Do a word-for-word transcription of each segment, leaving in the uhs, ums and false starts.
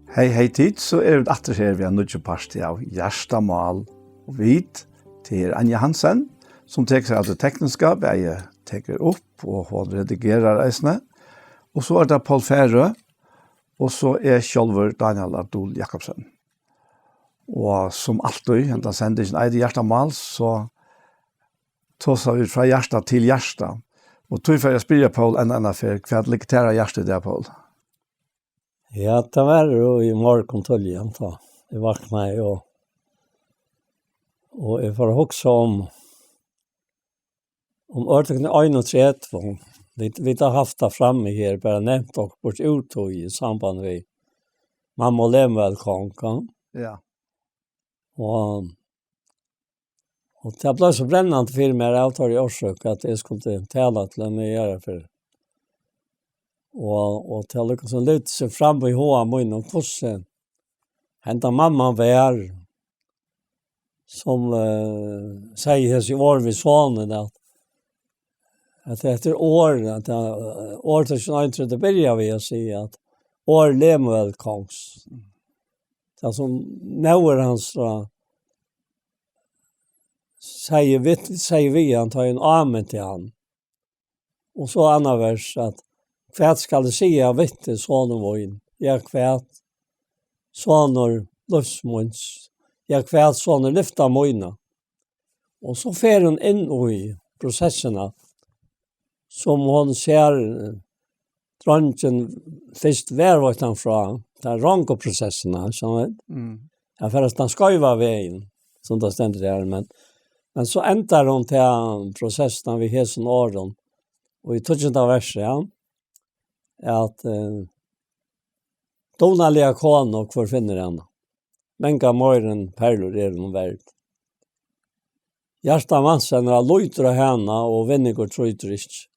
Hey, hey, tit, so eru vit aftur her við ein nýggj parti av Hjartamál. Og vit, tað er Anja Hansen, sum tekur seg av tí tekniska, bæði tekur upp og hon redigerar eisini. Og so er tað Poul Færø, og so er sjálvur Daniel Ardol Jakobsen. Og sum altíð, henda sendingin eitur Hjartamál, so tosa vit frá hjarta til hjarta. Og tí fari eg at spyrja Poul enn eina ferð, hvat liggur tær á hjarta í dag, Poul? Ja, tað var jú í morgun tíðliga, tá. Eg vaknaði og, og eg fór at hugsa um, um ártøkini einogtretivu. Vit, vit hava havt tað frammi her, bara nevnt okkurt út í samband við mammu og Lemuel kong, ja. Ja. Og, og tað bleiv so brennandi fyri mær av teirri orsøk, at eg skuldi tala til hana í aðru ferð. Og, og tað líkasum lyfti seg fram í huga mínum, hvussu henda mamman var, sum, eh, segði hesi orð við sonin, at, at hetta er orð, at, eh, orð til sín eintru, tað byrjar við at siga, at orð Lemuel kongs. Tað sum móðir hansara segði við, segði við hann, tá hon áminti hann. Og so annað vers, at, hvat skal eg siga við teg, sonur mín? Ja, hvat? Sonur lívs míns. Ja, hvat, sonur lyfta mína? Og so fer hon inn í prosessina, sum hon sær, eh, dreingin fyrst varðveittan frá, ta er ranga prosessina, skilja tit? Mm. Hann fer at standa skeiva vegin, sum tað stendur her, men, men so endar hon ta prosessina við hesum orðum, og í tíggjunda versi, ja, at, eh, dugnaliga konu, hvør finnur hana? Mangan meir enn perlur er hon verd. Hjarta mans hennara lýtur á hana, og vinningur trýtur ikki.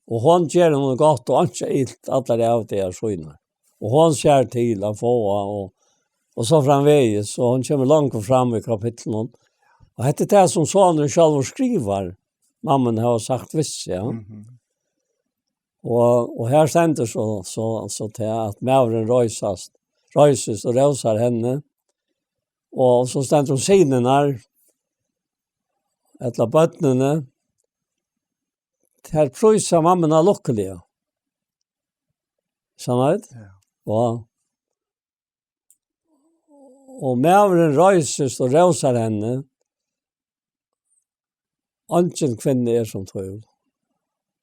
Og hon ger honum gott og einki ilt allar ævdagar sínar. Og hon sær til at fáa og, og so framvegis, og hon kemur longur fram í kapitlinum. Og hetta er tað, sum sonurin sjálvur skrivar. Mamman hevur sagt við seg, ja. Mhm. Og, og her stendur so, so, so til at maðurin reisast, reisist og rósar henni. Og so stendur um synirnar, ella børnini, tær prísa mammuna lukkuliga. Sannheit? Ja. Og, og maðurin reisist og rósar henni. Eingin kvinna er sum tú.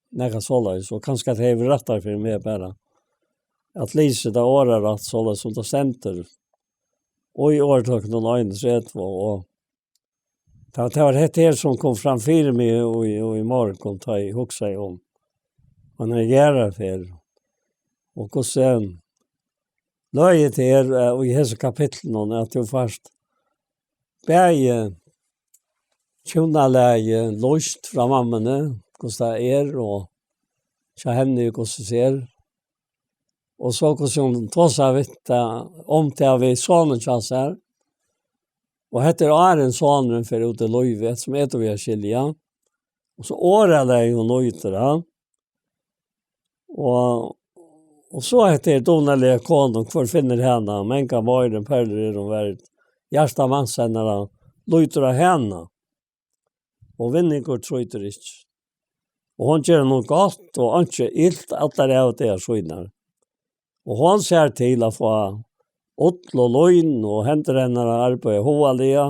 Nakað soleiðis, og kanska tað hevur rættari fyri meg bara at lesa tað orðarætt soleiðis sum tað stendur. Og í orðtøkunum einogtretivu, og tað, tað var hetta her, sum kom fram fyri meg í, í morgun, tá eg hugsaði um, hann er jarðarferð. Og hvussu løgið er, eh, í hesi kapitlinum, at tú fært bæði hjúnalagið lýst frá mammuni, hvussu tað er, og hjá henni, hvussu tað er. Og so hvussu hon tosar við tað, um tað við sonin hjá sær. Og hetta er áðrenn sonurin fer út í lívið, sum eg dugi at skilja. Og so orðalagið hon nýtir, ja. Og, og so hetta er dugnaliga konu, hvør finnur hana, mangan meir enn perlur er hon verd. Hjarta mans hennara lýtur á hana, og vinningur trýtur ikki. Og hon ger honum gott og einki ilt allar ævdagar sínar. Og hon sær til at fáa ull og lín, og hendur hennara arbeiða hugaliga.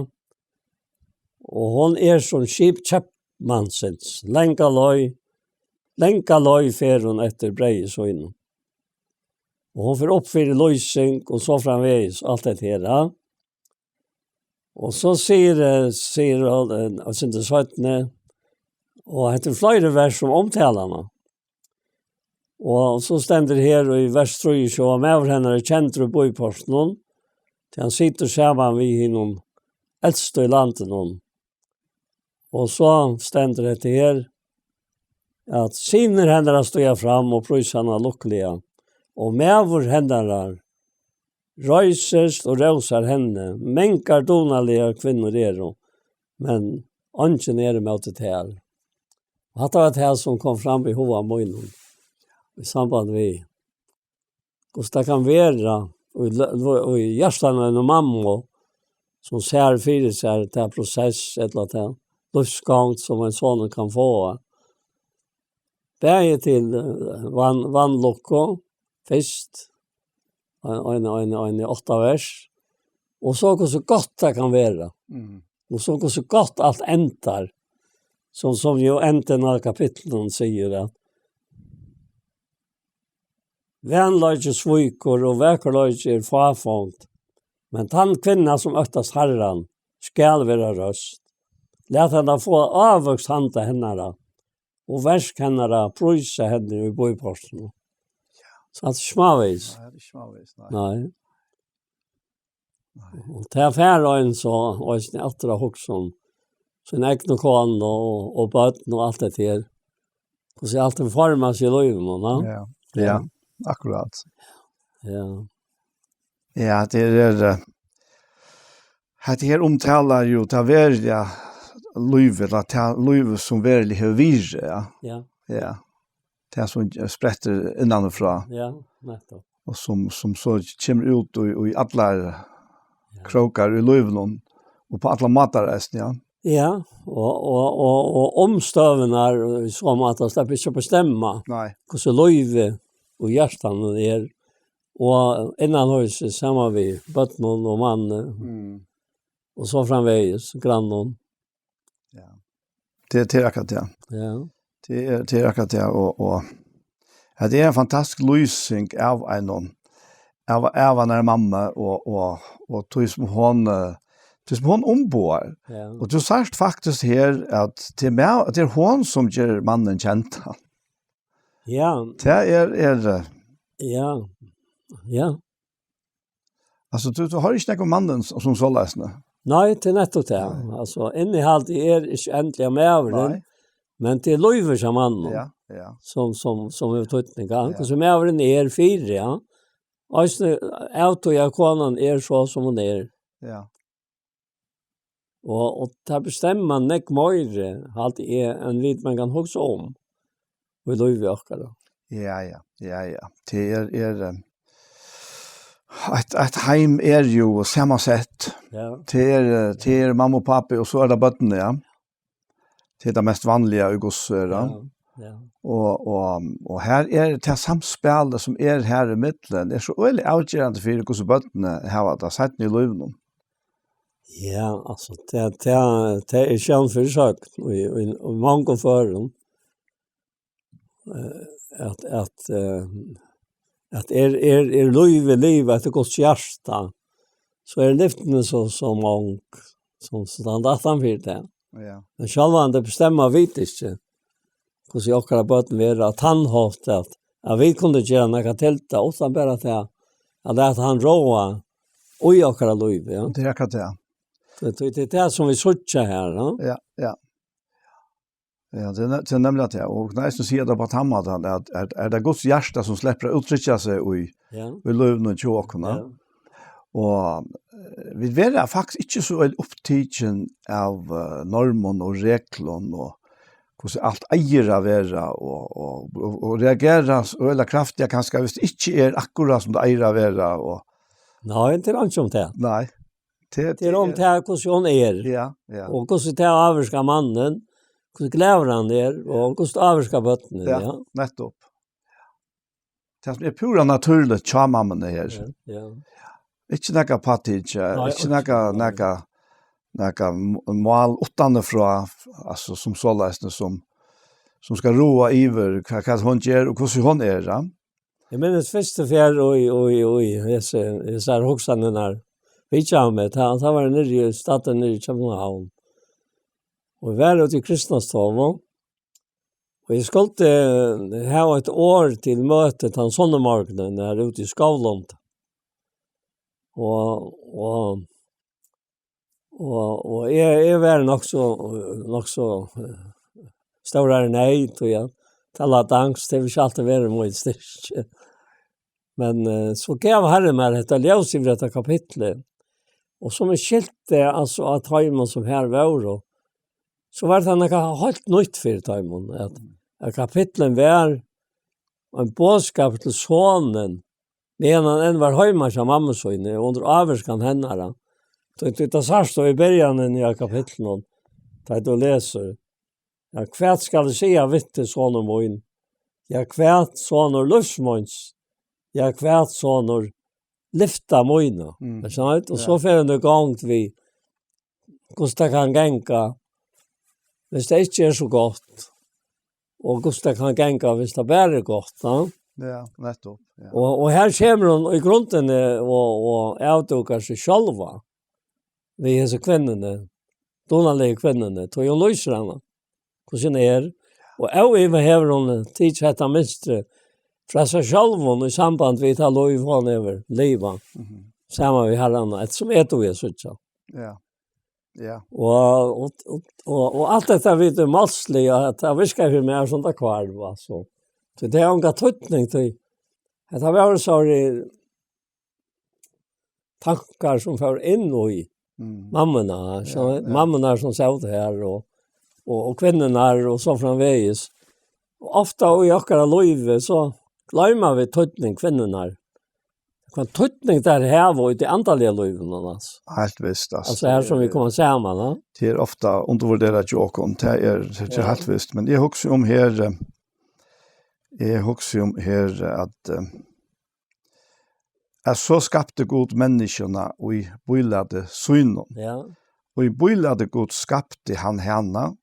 Og hon er sum skip keypmannsins, langa leið, langa leið fer hon eftir breyði sínum. Og hon fer upp fyri lýsing og so framvegis, alt hetta her, ja. Og so sigur, eh, sigur hon, eh, og sindur seinni, og hetta er fleiri vers sum omtala hana. Og so stendur her í vers trýogtjúgu, at maður hennara er kendur í býportinum, tí hann situr saman við hinum elstu í landinum. Og so stendur hetta her, at synir hennara stíga fram og prísa hana lukkuliga, og maður hennara reisist og rósar henni. Mangar dugnaligar kvinnur eru, men eingin er ímóti tær. Og hatta var tað, sum kom fram í huga mínum í samband við, hvussu tað kann vera, og í lø-, og í hjartanum á einum mammu, sum sær fyri sær ta prosess, ella ta lívsgongd, sum ein sonur kann fáa. Bæði til, eh, van-, vanlukku, fyrst, ein, ein, ein, ein í átta vers, og so hvussu gott tað kann vera. Mm. Og so hvussu gott alt endar, sum, sum jo endin av kapitlinum sigur, at vanleiki svíkur og vakurleiki er fáfongd, men tann kvinna, sum óttast Harran, skal vera røst. Lat hana fáa ávøkst handa hennara, og verk hennara prísa henni í bíportinum. So hatta er smávegis. Nei, tað er ikki smávegis, nei. Nei. Nei. Og tað fær ein so eisini aftur at hugsa um sína egnu konu og, og børn og alt det her. Hvussu alt er formað seg í lívinum, va? Ja, ja, akkurát. Ja. Ja, tað er, eh, hetta her umtalar jo tað veruliga lívið, ella tað lívið sum veruliga hevur verið, ja. Ja. Ja. Tað sum sprettur innanfrá. Ja, nettupp. Og sum, sum so kemur út í, í allar Ja. krókar í lívinum, og á allar mátar eisini, ja. Ja, og, og, og, og umstøðurnar, sum at tað sleppur ikki at bestemma, Nei. hvussu lívið og hjartanum er, og innanhýsis saman við børnum og manni, Mm. og so framvegis, grannum. Ja. Tað, tað er akkurát tað. Ja. Tað er, tað er akkurát tað, og, og, ja, tað er ein fantastisk lýsing av einum, av, av einari mammu, og, og, og tí sum hon, eh, tí sum hon umboðar. Ja. Og tú sært faktiskt her, at tað er ma-, at tað er hon sum ger mannin kendan. Ja. Tað er, er, eh, Ja. Ja. Altso, tú, tú hoyrir ikki nakað um mannin s-, sum soleiðis, nei. Nei, tað er nettupp tað. Nei. Altso, innihaldið er ikki endiliga maðurin, Nei. men tað er lívið hjá manninum, Ja, ja. sum, sum, sum hevur týdning, ja. Ja. Hvussu maðurin er fyri, ja. Eisini av tí at konan er so, sum hon er. Ja. Og, og tað bestemmir nógv meira, haldi eg, enn vit menn kunnu hugsa um í lívi okkara. Ja, ja, ja, ja. Tað er, er, eh, eitt, eitt heim er jo samansett. Ja. Tað er, eh, tað er mamma og pápi, og so er tað børnini, ja. Tað er tað mest vanliga í Guds øra. Ja, ja. Og, og, og her er tað samspilið sum er her í miðjuni, er so øgiliga avgerandi fyri hvussu børnini hava tað seinni í lívinum. Ja, altso, tað, tað, tað er sjón fyri søgn í, í, í mongum førum. Eh, at, at, eh, at er, er, er lívið livað eftir Guds hjarta, so eru lyftini so, so mong, sum, sum standa aftan fyri tað. Ja. Men sjálvandi bestemma vit ikki, hvussu okkara børn verða á tann hátt at, at vit kunnu gera nakað til tað, uttan bara tað, at lata hann ráða í okkara lív, ja. Tað er akkurát tað. Tað, tað, tað er tað sum vit síggja her, ja. Ja, ja. Ja, tað er ne-, tað er nemliga tað. Og kann eisini siga tað á tann mátan, at er, er tað Guds hjarta sum sleppur at úttrykkja seg í, Ja. í lívinum hjá okkum, ja. Ja. Og, eh, vit verða faktiskt ikki so øgiliga upptikin av, eh, normum og reglum og hvussu alt eigur at vera og, og, og, og reagera so øgiliga kraftiga kanska, hvis tað ikki er akkurát sum tað eigur at vera og Nei, tað er einki um tað. Nei. Tað, Tað er um tað, hvussu hon er. Ja, ja. Og hvussu tað ávirkar mannin, hvussu glaður hann er, og hvussu tað ávirkar børnini, Ja, ja. nettupp. Tað sum er púra natúrligt hjá mammuni her. Ja, ja. Ikki nakað upptikin, Nei, ikki ikki, nakað, nei. nakað, nakað m-, mál uttanfrá, altso, sum soleiðis, sum, sum skal ráða yvir hvat, hvat hon ger og hvussu hon er, ja. Eg minnist fyrstu ferð í, í, í, hesi, hesar hugsanirnar vitjaðu meg, tá, tá var eg niðri í, staddur niðri í København. Og var úti í Kristnastovu, og eg skuldi, eh, hava eitt orð til møti tann sunnumorgunin her úti í Skovlund. Og, og, og, og eg, eg var nokk so, nokk so, eh, stórari neyð, tí at tala danskt, tað hevur ikki altíð verið mín styrki. Men, eh, so gav Harrin mær hetta ljós yvir hetta kapitlið. Og sum eg skilti, altso, av teimum sum her vóru, so var tað nakað heilt nýtt fyri teimum, at, at kapitlið var ein boðskapur til sonin, meðan hann enn var heima hjá mammu síni, undir ávirkan hennara. Tí, tí, tað sært tú í byrjanini av kapitlinum, tá tú lesur. Ja, hvat skal eg siga við teg, sonur mín? Ja, hvat, sonur lívs míns? Ja, hvat, sonur lyfta mína? Mm. Ikki sant? Og Ja. so fer hann í gongd við, hvussu tað kann ganga, hvis tað ikki er so gott. Og hvussu tað kann ganga, hvis tað bara er gott, ja? Ja, nettopp. Ja. Og, og her kemur hon í grundini og, og avdúkar seg sjálva við hesi kvinnuni, dugnaligu kvinnuni, tí hon lýsir hana, hvussu hon er. Og óivað hevur hon tikið hetta mynstrið frá sær sjálvum í samband við tað lív, hon hevur livað Mhm. saman við Harranum, eftir sum eg dugi at síggja. Ja. Ja. Og, og, og, og, og alt hetta við tað málsliga, at tað virkar fyri meg sum tað hvarv, altso. So tað hevur ongan týdning, tí hetta var so tankar sum fóru inn í Mm. mammuna, so Ja, ja. mammuna sum sótu her, og, og, og kvinnurnar, og so framvegis. Og ofta í okkara lívi, so gloyma vit týdning kvinnurnar. Hvat týdning tær hava í tí andaliga lívinum, altso. Heilt vist, altso. Altso, her sum vit koma saman, ja. Tað er ofta undirvurderað hjá okkum, tað er, tað er Ja. heilt vist. Men eg hugsi um her, eh, eg hugsi um her, eh, at, eh, at so skapti Gud menniskjuna í bílæti sínum. Ja. Og í bílæti Gud skapti hann hana,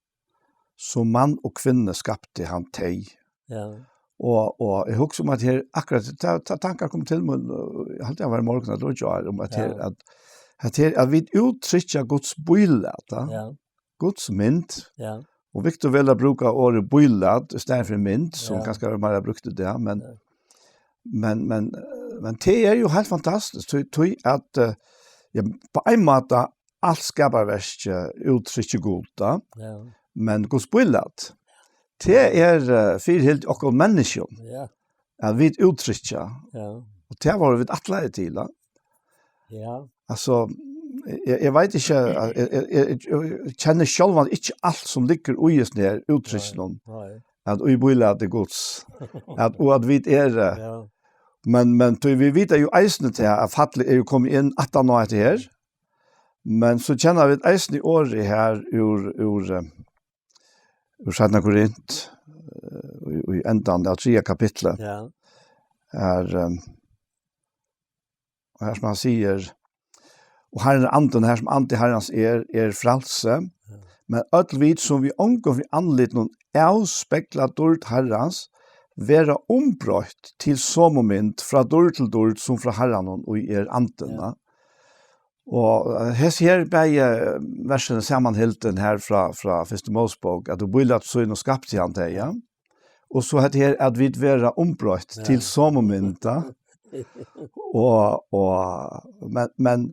sum mann og kvinnu skapti hann tey. Ja. Og, og eg hugsi um at her, akkurát, ta, ta tankar kom til meg, og eg haldi, eg var í morgun, at det var, um at her, Ja. at, at her, at vit úttrykkja Guds bílæt, ja. Ja. Guds mynd. Ja. Og Victor velur at brúka orðið bílæt í staðin fyri mynd, sum Ja. kanska er meira brúkt í dag, men, Ja. men, men, men tað er jo heilt fantastiskt, tí, tí at, eh, ja, på ein máta alt skaparverkið úttrykkir Gud, da. Ja. Men Guds bílæt, tað er, eh, fyrihilt okkum menniskjum, Ja. at vit úttrykkja. Ja. Og tað vóru vit ætlaðir til, da. Ja. Altso, eg, eg veit ikki, eg, eg, eg, eg kenni sjálvan ikki alt sum liggur í hesum her úttrykkinum, Nei, nei. at í bílæti Guds, at, og at vit eru, eh, Ja. men, men tí vit vita jo eisini til at fallið er jo komið inn aftan á hetta her, men so kenna vit eisini orðið her úr, úr, eh, úr seinna Korint, eh, í, í endan av triðja kapitli. Ja. Her, eh, og her sum hann sigur, og Harrin er andin, her sum andi Harrans er, er frælsi. Ja. Men øll vit, sum við ongum fyri andlitinum avspegla dýrd Harrans, verða umbroytt til somu mynd frá dýrd til dýrd, sum frá Harranum, ið er andin, Ja. ja. Og, eh, hesi her bæði, eh, versini samanhildin her frá, frá fyrstu Mósebók, at í bílæti sínum skapti hann tey, ja. Og so hetta her, at vit verða umbroytt Ja. til somu mynd, ja. Og, og, men, men,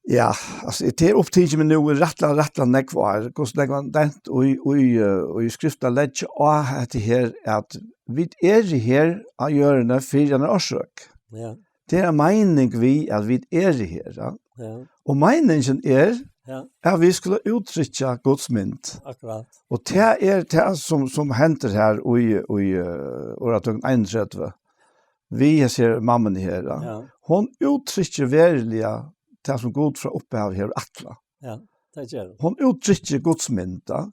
ja, altso, tað er upptikið meg nú í rættiliga, rættiliga nógv ár, hvussu nógv man dent í, í, eh, í skriftina leggja á hetta her, at vit eru her á jørðini fyri eina orsøk. Ja. Tað er ein meining við, at vit eru her, ja. Ja. Og meiningin er, Ja. at vit skulu úttrykkja Guds mynd. Akkurát. Og tað er tað, sum, sum hendir her í, í, eh, orðatøkuni einogtretivu. Við hesi her mammuni her, ja. Ja. Hon úttrykkir veruliga tað, sum Gud frá upphavi hevur ætlað. Ja, tað ger hon. Hon úttrykkir Guds mynd, ja.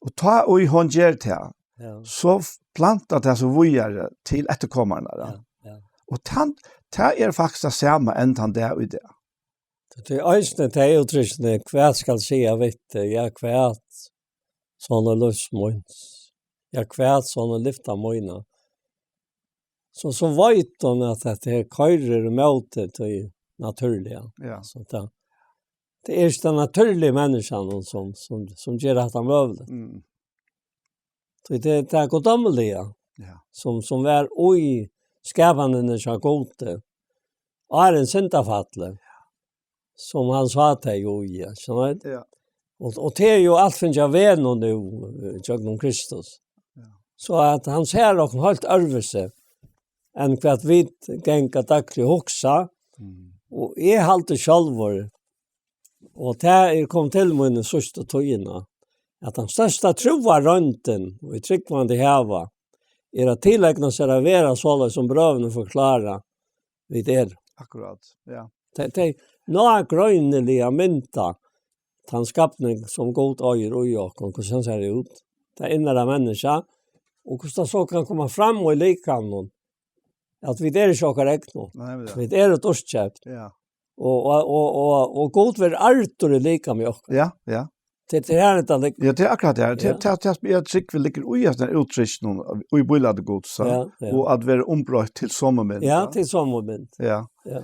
Og tá ið hon ger tað, Ja. so f-, plantar tað seg víðari til eftirkomararnar, ja. Ja, ja. Og tann, tað er faktiskt tað sama enn tann dag í dag. Tað er eisini tey úttrykkini, hvat skal siga við teg, ja, hvat, sonur lívs míns, ja, hvat, sonur lyfta mína. So, so veit hon at hetta her koyrir ímóti tí natúrliga. Ja. So tað, tað er ikki tað natúrliga í menniskjanum sum, sum, sum ger hatta møguligt. Mm. Tí tað, tað er guddómliga, Ja. sum, sum var í skapanini hjá Gudi, áðrenn syndafallið, sum hann sá tey jú í, ja, skilur tú? Ja. Og, og tað er jú alt fingið av vegnum nú, eh, gjøgnum Kristus. Ja. So at hann sær okkum heilt øðrvísi enn hvat vit ganga dagliga og hugsa. Mm. Og eg haldi sjálvur, og tað er komið til mín í síðstu tíðina, at tann størsta trúarroyndin, ið trúgvandi hava, er at tileigna sær at vera soleiðis sum brøvini forklára, vit eru. Akkurát, ja. Tey, tey nágreiniliga mynda tann skapning sum Gud eigur í okkum, hvussu hann sær út, tað innara menniskja, og hvussu tað so kann koma fram í likamum, at vit eru ikki okkara egnu. Nei, men ja. Vit eru dýrkeypt. Ja. Og, og, og, og, og Gud verður ærdur í likami okkara. Ja, ja. Tað, tað er hetta liggur. Ja, tað er akkurát tað. Ja. Tað, tað, tað, eg trúgvi liggur í at den úttrykkinum í bílæti Guds, ja, ja, og at vera umbroytt til somu mynd, ja, ja, til somu mynd. Ja. Ja.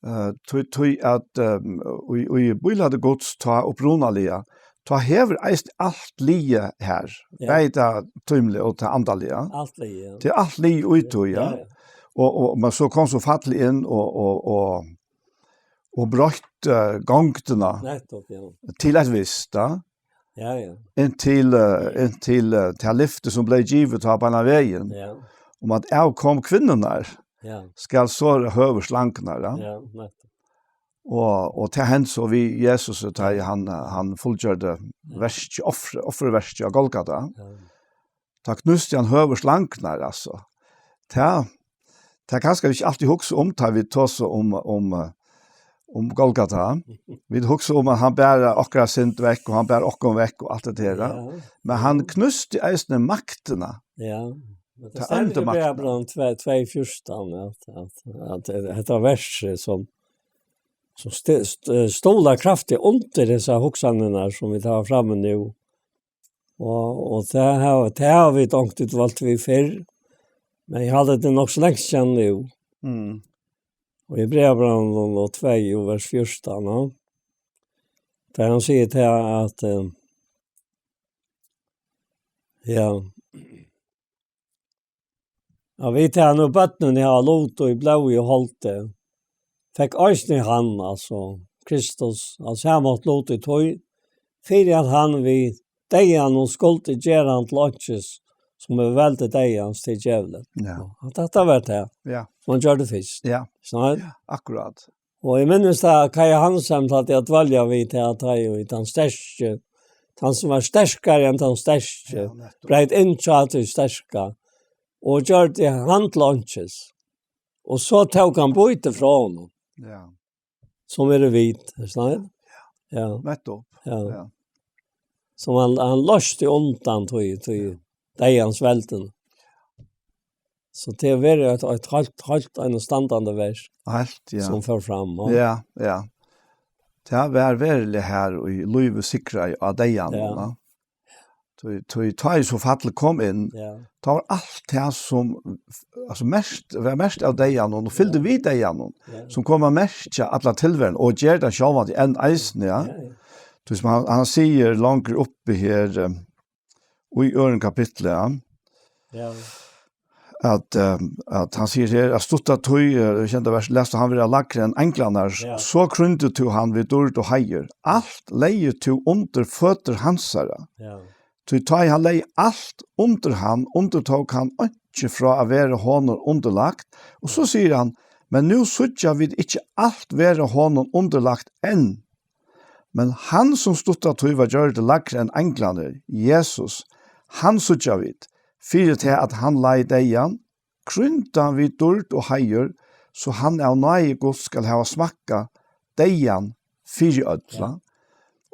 Eh, tí, tí at, ehm, í, í bílæti Guds, tá upprunaliga, tá hevur eisini alt ligið her. Ja. Bæði tað tímliga og tað andaliga. Alt ligið, ja. Tað er alt ligið í tí, ja. Ja, ja. Og, og, men so kom so fallið inn og, og, og, og broytt, eh, gongdina. Nettopp, ja. Til eitt vist, ja. Ja, ja. Inntil, eh, inntil, eh, tað lyfti sum bleiv givið tá beinanvegin. Ja. Um at avkom kvinnunnar, ja, skal såra høvuðsslangurnar, ja. Ja, nettopp. Og, og tað hendi so við Jesus, tá ið hann, hann fullgjørdi verkið, offer-, offerverkið á Golgata. Ja. Tá knústi hann høvuðsslangurnar, altso. Tað, tað er kanska vit ikki altíð hugsa um, tá vit tosa um, um, eh, um Golgata. Vit hugsa um at hann ber okkara synd vekk, og hann ber okkum vekk, og alt det der. Ja. Men hann knústi eisini maktina. Ja. Men tað stendur í Hebreabrævinum tvey, tvey fjúrtan, at, at, at hetta versið sum, sum st-, st-, stólar kraftigt undir hesar hugsanirnar sum vit hava frammi nú. Og, og tað hava, tað hava vit onkuntíð valt við fyrr, men eg haldi, tað er nokk so langt síðan nú. Mm. Og Hebreabrævinum og tvey og vers fjúrtan, ja. Tað hann sigur til at, eh, ja, at vit hava nú børnini hava lut í blóði og holdi, fekk eisini hann, altso Kristus, á sama hátt lut í tí, fyri at hann við deyðanum skuldi gera hann til einkis, sum hevur veldi deyðans, til djevulin. Ja. Og at hetta var tað, ja, sum hann gjørdi fyrst. Ja. Snart. Ja, akkurát. Og eg minnist tað, Kaj Hansen, at eg dvaldi við tað, at tað er jo tann sterki, tann sum var sterkari enn tann sterki, ja, nettopp, breyt inn hjá tí sterka, og gjørdi hann til einkis. Og so tók hann býtið frá honum. Ja. Sum eru vit, er snart. Ja. Nettopp. Ja. Ja. Sum hann, hann loysti undan tí, tí deyðans veldum. So tað er verið eitt, eitt heilt, heilt einastandandi vers, heilt, ja, sum fór fram, ja. Ja, ja. Tað var veruliga har, og lívið sigraði á deyðanum, ja, ja. Tí, tí, tá ið so fallið kom inn, ja, tá var alt tað sum, altso, merkt, var merkt av deyðanum og fylgdi, ja, við deyðanum, ja, sum kom at merkja alla tilveruna og ger tað sjálvandi enn eisini, ja. Ja, ja. Tí sum hann, hann sigur longur uppi her, eh, í øðrum kapitli, ja. Ja. At, eh, at hann sigur her, at stutta tíð, eh, kjenda vers, lest hann vera lægri enn einglarnar, ja, so krýndi tú hann við dýrd og heiður. Alt legði tú undir føtur hansara. Ja. Tí tá ið hann legði alt undir hann, undirtók hann einki frá at vera honum undirlagt. Og so sigur hann, men nú síggja vit ikki alt vera honum undirlagt enn. Men hann, sum stutta tíð var gjørdur lægri enn einglarnir, Jesus, hann síggja vit, fyri tað at hann leið deyðan, krýndan við dýrd og heiður, so hann av náði Guds skal hava smakkað deyðan fyri øll. Ja.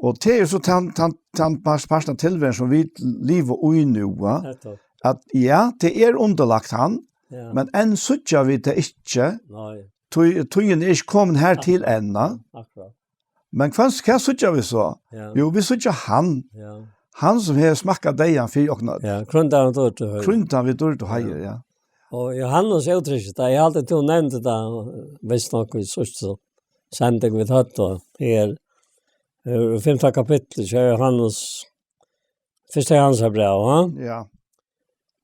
Og tað er so tann, tann, tann pars-, partin av tilveran sum vit liva í nú, va? Nettopp. At ja, tað er undirlagt hann, ja, men enn síggja vit tað ikki. Nei. Tí, tíðin er ikki komin her til enn, va? Akkurát. Men hvat, hvat síggja vit so? Ja. Jú, vit síggja hann. Ja. Hann sum hevur smakkað deyðan fyri okkum øll. Ja, krýndan við dýrd og heiður. Krýndan við dýrd og heiður, ja. Og Jóhannes uttrykkir tað, eg haldi, tú nevndi tað, vist nokk í síðstu sending vit høvdu her, eh, fimta kapittel, so er Jóhannes, fyrsta Jóhannesar bræv, ha? Ja.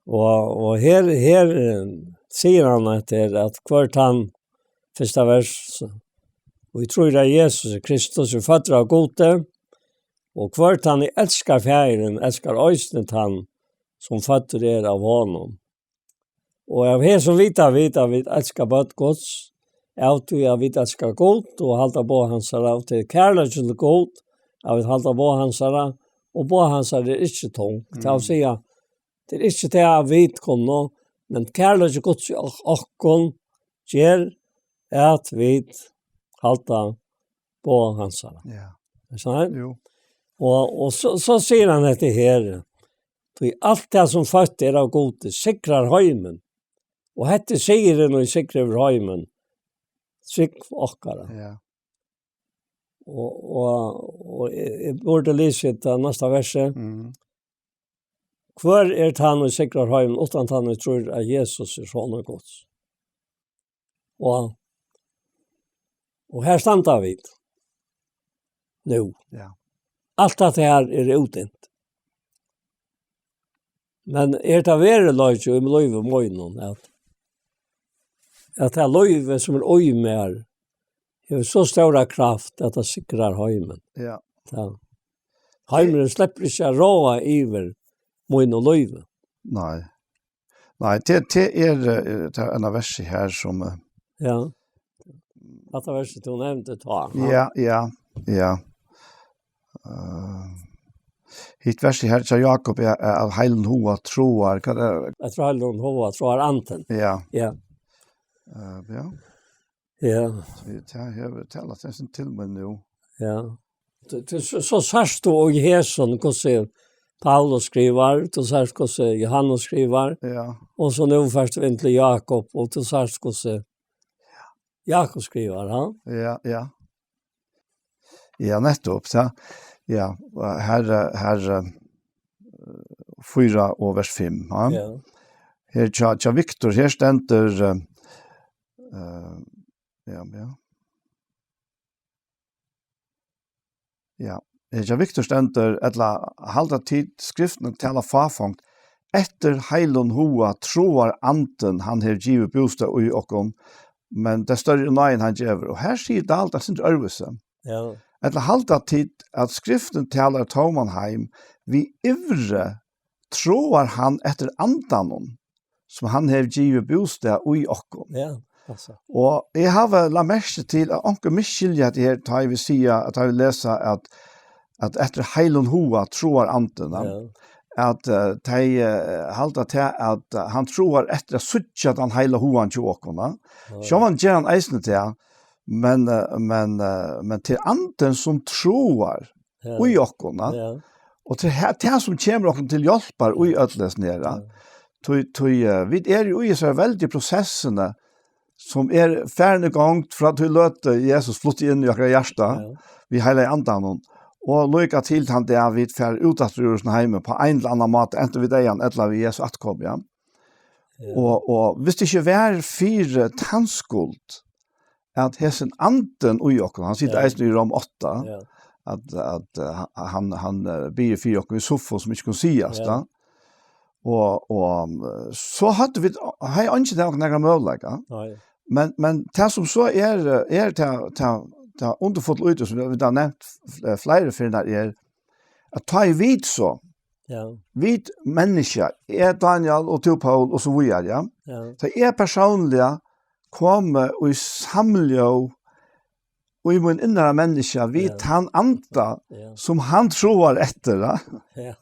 Og, og her, her, eh, sigur hann at, er at hvør tann, fyrsta vers, og eg trúi at Jesus er Kristus, er føddur av Gudi, og hvør tann ið elskar Faðirin, elskar eisini tann, sum føddur er av honum. Og av hesum vita vit, at vit elska børn Guds, av tí at vit elska Gud og halda boð hansara, og til kærleikin til Gud, at vit halda boð hansara, og boð hansara er ikki tungt. Mm. Tað vil siga, tað er ikki tað at vit kunnu, Men kærleiki Guds í ok-, okkum ger at vit halda boð hansara. Ja. Er tað so? Jú. Og, og so, so sigur hann hetta her: "Tí alt tað sum føtt er av Gudi, sigrar heimin. Og hetta er sigurin, og sigrar yvir heimin, trúgv okkara." Ja. Og, og, og eg, eg burdi lisið tað næsta versi. Mhm. "Hvør er tann, ið sigrar heimin, uttan tann, ið trýr, at Jesus er Sonur Guds?" Og, og her standa vit nú. Ja. Alt hatta her er útdent. Men er tað veruleiki í lívi mínum, at, at tað lívið, sum er í mær, hevur so stóra kraft, at tað sigrar heimin? Ja. Ja. Heimurin sleppur ikki at ráða yvir mínum lívi. Nei. Nei, tað, tað er, eh, tað er ein av versi her sum, eh, Ja. Hatta versið, tú nevndi tá, ja. Ja, ja, ja. Eh, hitt versið her hjá Jakob er, er av heilum huga tráar, hvat er Eftir heilum huga tráar andin. Ja. Ja. Eh, ja. Ja. So tað hevur talað til, til mín nú. Ja. Tú, tú, so, so sært tú í hesum, hvussu Paulus skrivar, tú sært, hvussu Johannes skrivar, Ja. og so nú fært tú inn til Jakob, og tú sært, hvussu Jakob skrivar, ha? Ja, ja. Ja, nettopp, ja. Ja, her, eh, her, eh, fýra og vers fimm, ja. Ja. Her, tja, tja, Viktor, her stendur, eh, eh, ja, ja. Ja. Her, tja, Viktor stendur, ella halda tit skriftina tala fáfongd, eftir heilum huga tráar andin, hann hevur givið bústað í okkum, men tað størri er náðin, hann gevur. Og her sigur Dahl, tað stendur øðrvísi. Ja. Ella halda tit, at skriftin talar tóman heim, við ivri tráar hann eftir andanum, sum hann hevur givið bústað í okkum. Ja, altso. Og eg havi lagt merki til, at onkur misskilja hetta her, tá eg vil siga, at eg vil lesa, at, at eftir heilum huga tráar andin, ja. Ja. At, eh, tey, eh, halda til, at, eh, hann tráar eftir at síggja tann heila hugan hjá okkum, ja. Ja. Sjálvandi ger hann eisini tað, men, eh, men, eh, men til andin sum tráar Ja. í okkum, ja. Ja. Og til he-, tað sum kemur okkum til hjálpar í øllum hesum her, ja. Ja. Tí, tí, eh, vit eru jú í hesari veldigu prosessini, sum er farin í gongd frá tí løtu Jesus flutti inn í okkara hjarta, Ja. við heilaga andanum, og líka til tann dag vit fara út aftur úr hesum heimi á ein ella annan máta, antin vit deyða ella við Jesu afturkomu, ja. Ja. Og, og viss tað ikki var fyri tann skuld, at hesin andin í okkum, hann situr Ja. eisini í Rom átta, Ja. at, at, eh, hann, hann, eh, biður fyri okkum í Sufo, sum ikki kunnu sigast, Ja. da. Og, og, eh, so høvdu vit, hevði eingin av okkum nakran møguleika. Nei. Men, men tað sum so er, eh, er tað, tað, tað undurfulla í tí, sum vit hava nevnt f-, fleiri ferðir, er, at tá ið vit so, Ja. vit menniskja, eg, Daniel, og tú, Paul, og so víðari, ja. Ja. Tá eg persónliga komi í samljóð í mín innara menniskja við Ja. tann anda, Ja. sum hann tráar eftir, ja. Ja.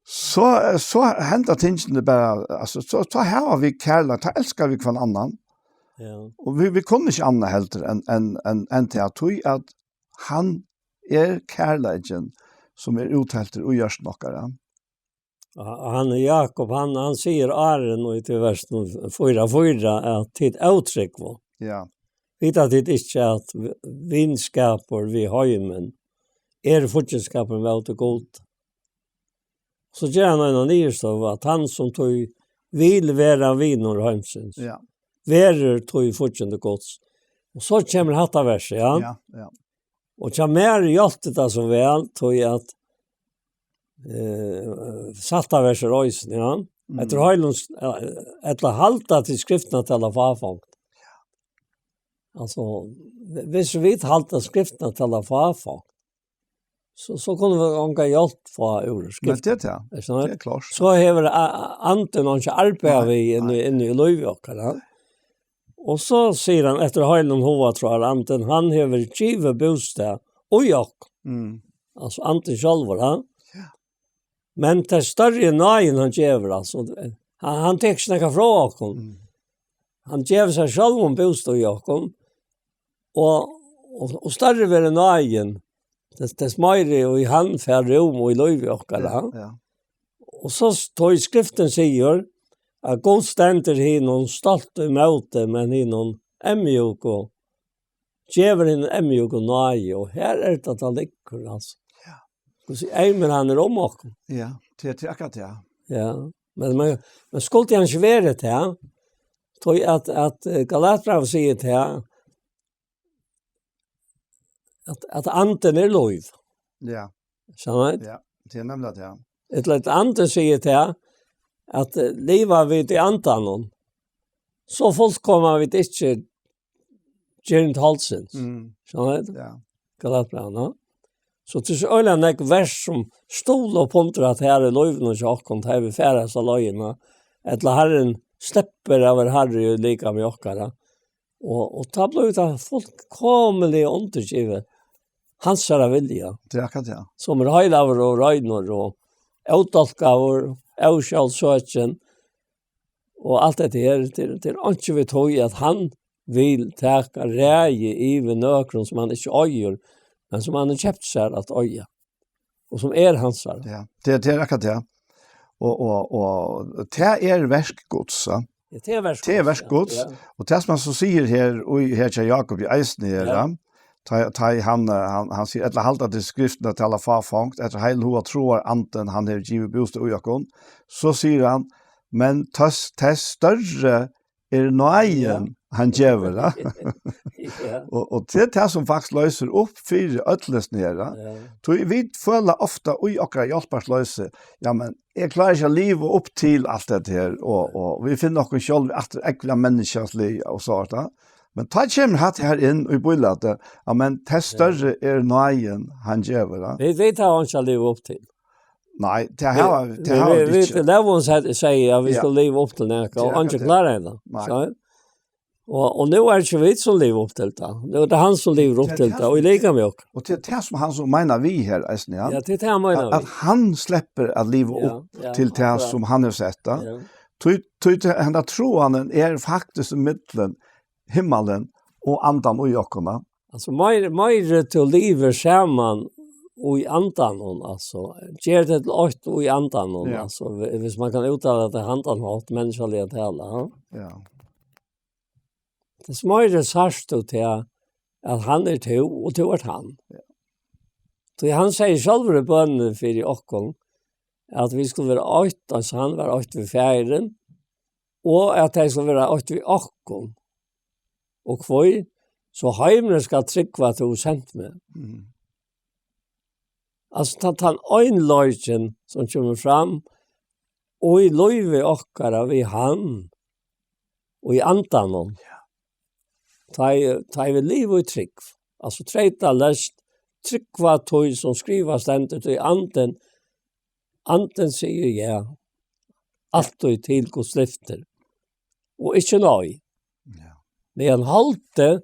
So, so henda tingini bara, altso, so, so hava vit kærleika, tá elska vit hvønn annan. Ja. Og vit, vit kunnu ikki annað heldur enn, enn, enn, enn til at, tí at hann er kærleikin, sum er útheltur í hjørtum okkara. Og ha-, og hann, Jakob, hann, hann sigur áðrenn í tí versinum fýra fýra, at tit ótrúgvu. Ja. Vita tit ikki, at vi-, vinskapur við heimin er fíggindskapur móti Gud? So ger hann eina niðurstøðu, at hann sum tí vil vera vinur heimsins, Ja. verður tí fíggindi Guds. Og so kemur hatta versið, ja. Ja, ja. Og hjá mær hjálpti tað so væl, tí at, eh, sætta versið eisini, ja. Mm. Eftir heilum s-, eh, ella halda tit skriftina tala fáfongd. Altso, viss vit halda skriftina tala fáfongd, so, so kunnu vit onga hjálp fáa úr Men skriftinni. tað er tað. Er tað Tað er klárt. So hevur a-, a-, andin einki arbeiði Nei, við inni, nei. inni í lívi okkara, ja. Og so sigur hann, eftir heilum huga tráar andin, hann hevur givið bústað í okkum. Mm. Altso andin sjálvur, ha? Ja. Men tað er størri náðin hann gevur, altso. Hann, hann tekur ikki nakað frá okkum. Mm. Hann gevur seg sjálvum bústað í okkum, og, og, og størri verður náðin, tess, tess meiri og í hann fær rúm og í lívi okkara. Ja, ja. Og so s-, tá í skriftin sigur, at Gud stendur hinum stolt í móti, men hinum eyðmjúku, gevur hinum eyðmjúku náði, og her er tað, tað liggur, altso. Ja. Hvussu eymur hann er um okkum. Ja, tað, tað er akkurát tað. Ja, men, men, men skuldi hann ikki verið tað, tí at, at, eh, Galatbrævið sigur tað, at, at andin er lív. Ja. Sannheit? Ja, tað er nemliga tað. Ella at andin sigur tað, at, eh, liva vit í andanum, so fullkoma vit ikki gerð holdsins. Mm. Sannheit? Ja. Galatbrævið, no? So tað er so øgiliga nógv vers sum stuðla upp undir at her er lív nú hjá okkum, tá vit fara hesa leiðina. Ella Harrin sleppur at vera harri í likami okkara. Og, og tá blívur tað fullkomiliga undirgivið hansara vilja. Tað er akkurát, ja. Sum er heilagur og reinur og ódálkaður, ósjálvsøkin og alt hetta her. Tað, tað er einki við tí at hann vil taka ræði yvir nøkrum sum hann ikki eigur, men sum hann hevur keypt sær at eiga, og sum er hansara. Ja, tað, tað er akkurát tað. Og, og, og tað er verk Guds, ja. Ja, tað er verk Tað er Guds, verk ja, Guds, ja. Og tað sum hann so sigur her, og her hjá Jakob í eisini her, Ja. ja. Tá, tá hann, eh, hann, hann sigur, ella halda til skriftina tala fáfongd, eftir heilhuga trúar andin, hann hevur givið bústað í okkum. So sigur hann, men tess, tess størri er náðin, Ja. hann gevur, ja. Ja. Og, og tað er tað sum faktiskt loysir upp fyri øllum snera. Ja. Tí vit føla ofta í okkara hjálparloysi, ja, men eg klári ikki at liva upp til alt hetta her, og, og vit finna okkum sjálv aftur ógvuliga menniskjalig og so, ja. Men tá kemur hatta her inn í bílætið, ja, men tess Ja. størri er náðin, hann gevur, ja. Vit, vit hava einki at liva upp til. Nei, tað Vit, hava, tað vit, hava vit, vit vit ikki. Lógin se-, sigur at vit Ja. skulu liva upp til nakað, Ja, og eingin akkurát. klárar hetta. Nei. So, og, og nú er ikki vit sum liva upp til tað. Nú er tað hann sum livir upp Tað er til tað tað, og í sum likami okkum. Og tað er tað sum hann sum meinar við her, eisini, ja. Ja, tað er tað hann meinar At, at við. hann sleppur at liva Ja, upp ja, til tað akkurát. sum hann hevur sett, ja. Ja. Tí, tí, tí, henda trúanin er faktiskt í millum himmalin og andan í okkum, ja. Altso, meir, meir tú livir saman í andanum, altso, ger teg til eitt í andanum, Ja. altso, hvi-, hvis man kann úttala tað á handan hátt, menniskjaliga talað, ja. Ja. Tess meiri sært tú tað, at hann er tú, og tú ert hann. Ja. Tí hann sigur sjálvur í bønini fyri okkum, at vit skulu vera eitt, eins og hann var eitt við Faðirin, og at tey skulu vera eitt við okkum. Og hví? So heimurin skal trúgva, at tú hevur sent meg. Mhm. Altso, tann, tann einleikin, sum kemur fram, og í lívi okkara við hann, og í andanum. Ja. Tá ið, tá ið vit liva í trúgv. Altso, treytaleyst trúgva tí, sum skrivað stendur, tí andin, andin sigur ja. Altíð til Guds lyftir. Og ikki nei. Ja. Meðan holdið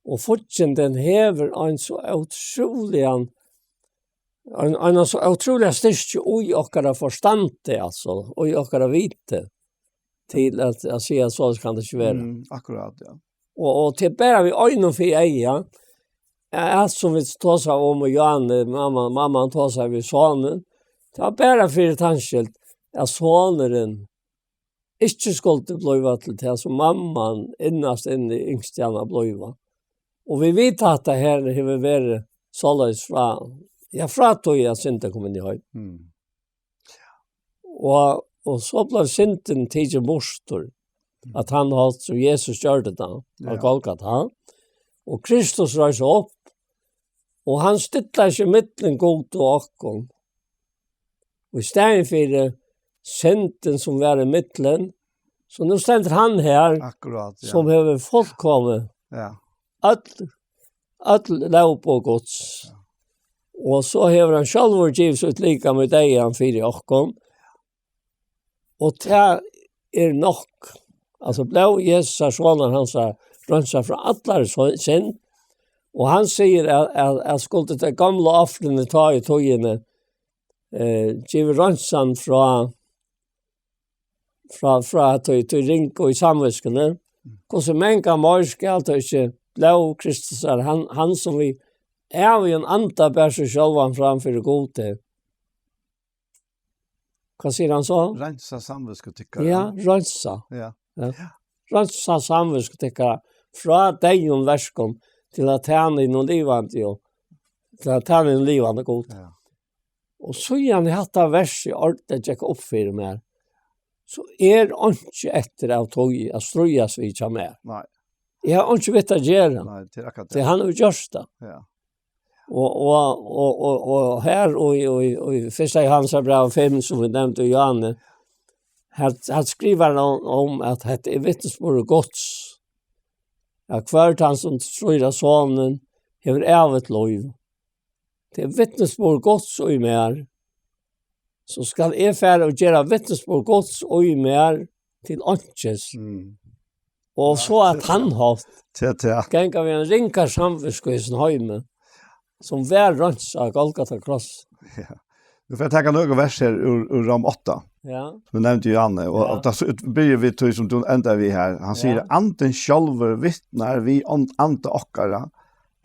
og fíggindin hevur ein so ótrúligan, ein, ein so ótrúliga styrki í okkara forstandi, altso, í okkara viti, til at, at siga, so kann tað ikki vera. Mm, akkurát, ja. Og, og tað bara við einum fyri eyga, at sum vit tosa um, og Johanne, mamma, mamma tosa við sonin, tað var bara fyri tann skyld, at sonurin ikki skuldi blíva til tað, sum mamman innast inni ynskti hann at blíva. Og vit vita, at tað her hevur verið soleiðis frá, ja, frá tí at syndin kom inn í heim. Mm. Og, og so bleiv syndin tikin burtur, Mm. at hann helt, sum Jesus gjørdi tað, á Ja. Golgata. Og Kristus reis upp, og hann stillar seg millum Gud og okkum. Og í staðin fyri syndin sum var í millum, so nú stendur hann her, Akkurát, ja. sum hevur fullkomið Ja. øll, øll lóg og Guds. Ja. Og so hevur hann sjálvur givið sítt likam í deyðan fyri okkum. Og tað er nokk. Altso, blóð Jesusar, sonar hansara, reinsar frá allari so-, synd. Og hann sigur at, at, at skuldi tey gomlu ofrini tá í tíðini, eh, givið reinsan frá, frá, frá at tú, tú ringa í samvitskuni. Hvussu mangan meir skal tú ikki blóð Kristus er, hann, hann sum við ævigum anda ber seg sjálvan fram fyri Gud. Hvat sigur hann so? Reinsa samvitsku tykkara. Ja, reinsa. Ja. Ja. Reinsa samvitsku tykkara frá deyðum verkum til at tæna hinum livandi og til at tæna hinum livandi Gud. Ja. Og síðan hatta versið ordiliga gekk upp fyri mær, so er einki eftir av tí at stríðast við hjá mær. Nei. Eg havi einki við at gera. Nei, tað er akkurát tað. Tí hann hevur gjørt tað. Ja. Og, og, og, og, og her og, og, og í fyrsta Jóhannesar bræv fimm, sum vit nevndu í Jóhanne, her, her skrivar hann um, um at hetta er vitnisburður Guds, at hvør tann sum trýr á Sonin hevur ævigt lív. Tað er vitnisburður Guds í mær, so skal eg fara og gera vitnisburð Guds í mær til einkis. Mm. Og ja, so at hann haft til til ganga við ein ringa samvitsku í sín heimi, sum var reins á Golgata kross. Ja. Nú får eg taka nøkur vers her úr, úr Rom átta, ja, sum eg nevndi, Johanne, og, ja, og da så ut-, byrjar við tí sum tú endar við her. Hann sigur, ja, Andin sjálvur vitnar við and-, anda okkara,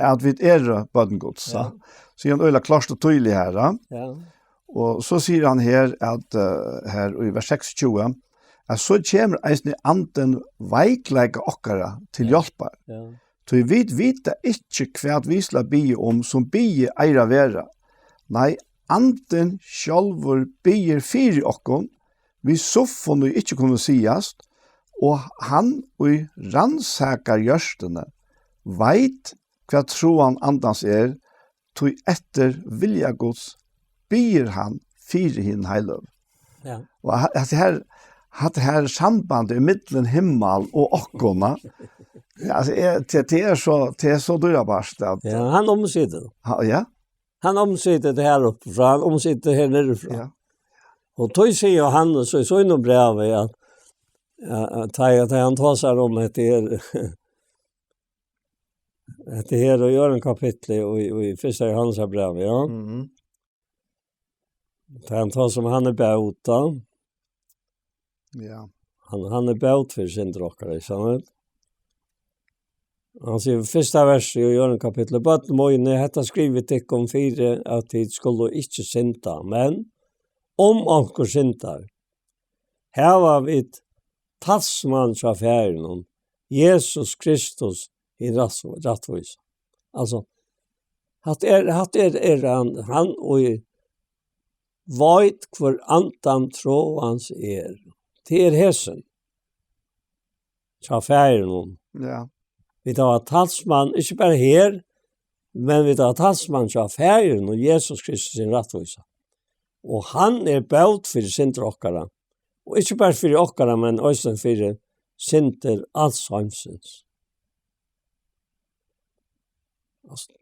at vit eru børn Guds, ja, sa. Sigur hann øgiliga klárt og týðiliga her, ja. Ja. Og so sigur hann her at, eh, her í vers seksogtjúgu, at so kemur eisini Andin veikleika okkara til, ja, hjálpar. Ja. Tí vit vita ikki, hvat vit skulu biðja um, sum biðið eigur at vera. Nei, Andin sjálvur biður fyri okkum, við suffum, ið ikki kunnu sigast, og hann, ið rannsakar hjørtuni, veit, hvat tráan Andans er, tí eftir vilja Guds biður hann fyri hinum heiløgu. Ja. Og ha-, hatta her, hatta her sambandið millum himmal og okkum, ja, altso, er, tað, tað er so, tað er so dýrabart, at ja, hann umsitur. Ha, ja? Hann umsitur tað her uppi frá, hann umsitur tað her niðri frá. Ja. Og tí sigur Jóhannes í sínum brævi at, ja, at tá, tá hann tosar um at tað er, at tað er í øðrum kapitli og í, og í fyrsta Jóhannesar brævi, ja. Mhm. Tá hann tosar um hann er bót, ja. Ja. Hann, hann er bót fyri syndir okkara, ikki sant? Hann sigur, fyrsta vers í øðrum kapitli, Børn míni, hetta skrivi eg tykkum fyri, at tit skulu ikki synda. Men um onkur syndar, hava vit talsmann hjá Faðirinum, Jesus Kristus, hin rætt-, rættvísa. Altso, hatta er, hatta er, er hann, hann ið veit, hvør andan tráans er. Tað er hesin. Hjá Faðirinum. Ja. Vit hava talsmann, ikki bara her, men vit hava talsmann hjá Faðirinum, Jesus Kristus, hin rættvísa. Og hann er bót fyri syndir okkara. Og ikki bara fyri okkara, men eisini fyri syndir als heimsins. Altso,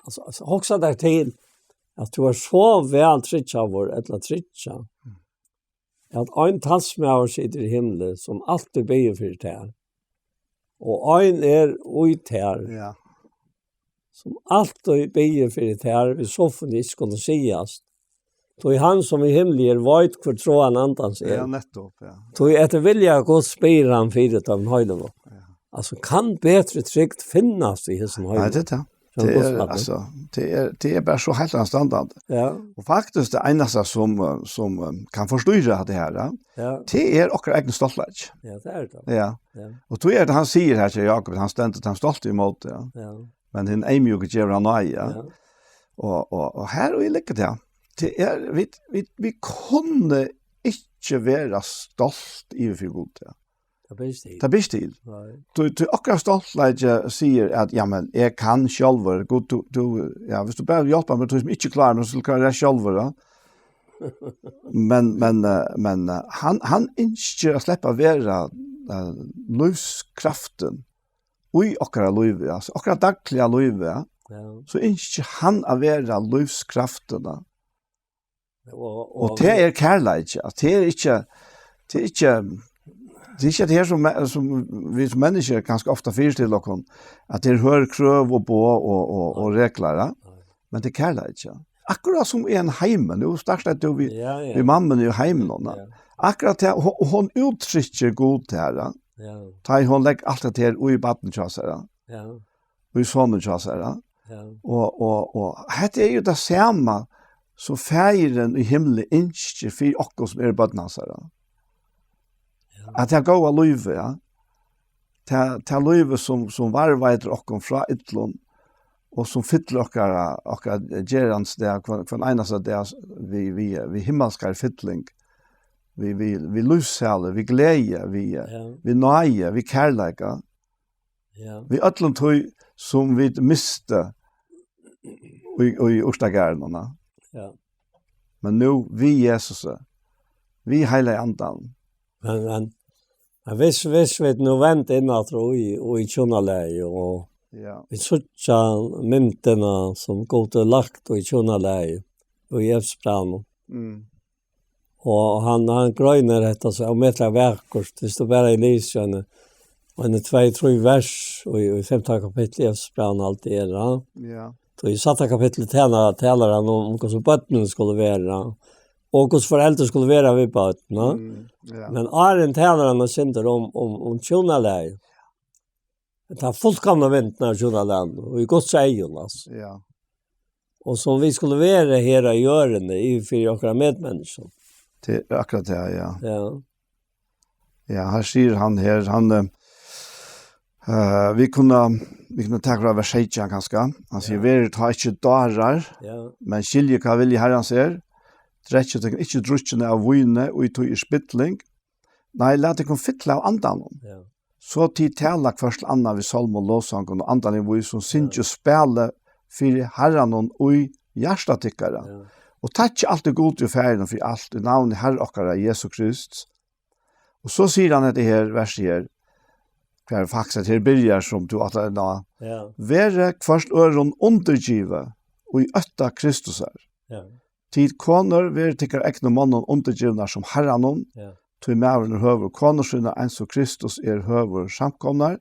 altso, altso, hugsa tær til, at tú ert so væl tryggjaður, ella tryggjað, at ein talsmaður situr í himli, sum altíð biður fyri tær. Og ein er í tær, ja, sum altíð biður fyri tær, við suffum, ið ikki kunnu sigast. Tí hann, sum í himli er, veit, hvør tráan Andans er. Ja, nettupp, ja. Tí eftir vilja Guds biður hann fyri teimum heiløgu. Ja. Altso, kann betri trygd finnast í hesum heimi? Nei, tað er tað. Sum Guds barn. Tað er, altso, tað er, tað er bara so heilt anstandandi. Ja. Og faktiskt, tað einasta sum, eh, sum, eh, kann forstýra tað her, ja, ja, tað er okkara egna stoltleiki. Ja, tað er tað. Ja. Ja. Og tí er tað, hann sigur her til Jákup, hann stendur, hann stolti ímóti, ja. Ja. Men hin eyðmjúki gevur hann náði, ja. Ja. Og, og, og her og í liggur tað. Tað er, vit, vit, vit kunnu ikki vera stolt yvir fyri Gud, ja. Tað ber ikki til. Tað ber ikki til. Nei. Tí, tí okkara stoltleiki sigur at, ja, men eg kann sjálvur. Gud, tú, tú, ja, viss tú bara hjálpar mær, tú sum ikki klárar, men so klárar eg sjálvur, ja. Men, men, eh, men, eh, hann, hann ynskir at sleppa at vera, eh, lívskraftin í okkara lívi, altso okkara dagliga lívi, ja. Ja. So ynskir hann at vera lívskraftin, ja. Og, og, og tað er kærleiki, at tað er ikki, tað er ikki, tað er ikki tað her sum me-, sum vit sum menniskju kanska ofta fyristilla okkum, at tað er hørð krøv og boð og, og, og reglar, ja. Men tað er kærleiki, ja. akkurát sum í ein heimi. Nú startar tú við, ja, ja, við mammuni í heiminum, ja. Akkurát tað, hon, hon úttrykkir Gud her, ja. Ja. Tá ið hon leggur alt hetta her í barnið hjá sær, ja. Ja. Og í sonin hjá sær, ja. Ja. Og, og, og hetta er jú tað sama sum Faðirin í himli ynskir fyri okkum sum eru børn hansara. Ja. At tað góða lívið, ja. Tað, tað lívið sum, sum varðveitir okkum frá illum, og sum fyllir okkara, okkara gerandisdag, hvønn, hvønn einasta dag við, við, við himmalskari fylling, við, við, við lívssæli, við gleði, við, ja, við náði, við kærleika, ja, við øllum tí sum vit mistu í, í urtagarðinum, ja. Ja. Men nú við Jesusi, við Heilaga Andanum. Men, men, men hvis, hvis vit nú venda inn aftur í, í hjúnalagið, og, ja, vit síggja myndina sum Gud hevur lagt í hjúnalagið, í Efesbrævinum. Mm. Og hann, hann greinir hetta so ómetaliga vakurt, hvis tú bara lesur eini, eini tvey, trý vers í, í fimta kapitli í Efesbrævinum alt er, ja. Ja. Og í sætta kapitli talar, talar hann um, um hvussu børnini skulu vera, og hvussu foreldur skulu vera við børn, ja. Mm, ja. Men áðrenn talar hann og syndir um, um, um hjúnalagið. Tað fullkomna myndin av hjúnalagnum, og í Guds eygum, altso. Ja. Og sum vit skulu vera her á jørðini, í, fyri okkara medmenniskjum. Tað er akkurát tað, ja. Ja. Ja, her sigur hann her, hann, eh, eh, vit kunnu, vit kunnu taka frá vers seytjan kanska. Hann sigur, ja, "Verið tá ikki dárar, ja, men skiljið hvat vilji Harrans er. Drekkið tykkum ikki drukkin av víni, í tí er spilling. Nei, lat tykkum fylla av Andanum." Ja. "So tit tala hvørt til annað við sálmum, lovsangum og andaligum vísum, syngið, spælið fyri Harranum í hjarta tykkara. Ja. Og takkið altíð Gudi og Faðirin fyri alt, í navni Harra okkara Jesu Krist." Og so sigur hann hetta her, versið her, hvar faktiskt at her byrjar, sum tú ætlar inn á. Ja. "Verið hvørt øðrum undirgivið í ótta Kristusar. Ja. Tit konur, verið tykkara egnu monnum undirgivnar sum Harranum, ja, tí maðurin er høvur konu sína, eins og Kristus er høvur samkomnar,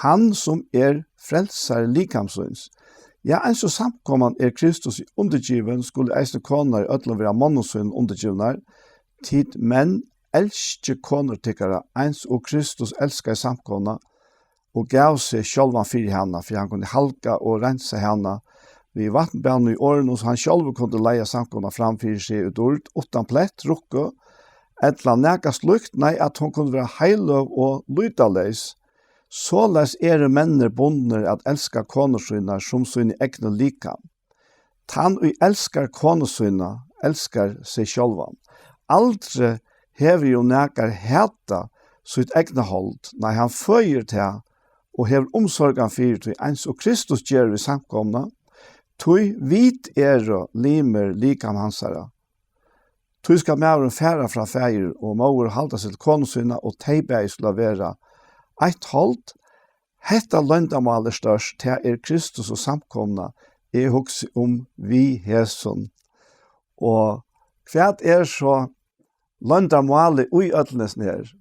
hann sum er frelsari likams síns. Ja, eins og samkoman er Kristus undirgivin, skulu eisini konurnar í øllum vera monnum sínum undirgivnar. Tit menn, elskið konur tykkara, eins og Kristus elskaði samkomuna og gav seg sjálvan fyri hana, fyri hann kundi halga og reinsa hana við vatnbaðnum í orðinum, so hann sjálvur kundi leiða samkomuna fram fyri seg í dýrd, uttan plett, rukku, ella nakað slíkt, nei, at hon kundi vera heiløg og lýtaleys. Soleiðis eru menninir bundnir at elska konur sínar sum síni egnu likam. Tann, ið elskar konu sína, elskar seg sjálvan. Aldri hevur jú nakar hatað sítt egna hold, nei, hann føðir tað og hevur umsorgan fyri tí, eins og Kristus ger við samkomuna, tí vit eru limir likam hansara. Tí skal maðurin fara frá faðir og móður og halda seg til konu sína, og tey bæði skulu vera eitt hold. Hetta loyndarmál er stórt, tað er Kristus og samkomuna, eg hugsi um við hesum. Og hvat er so loyndarmálið í øllum hesum her?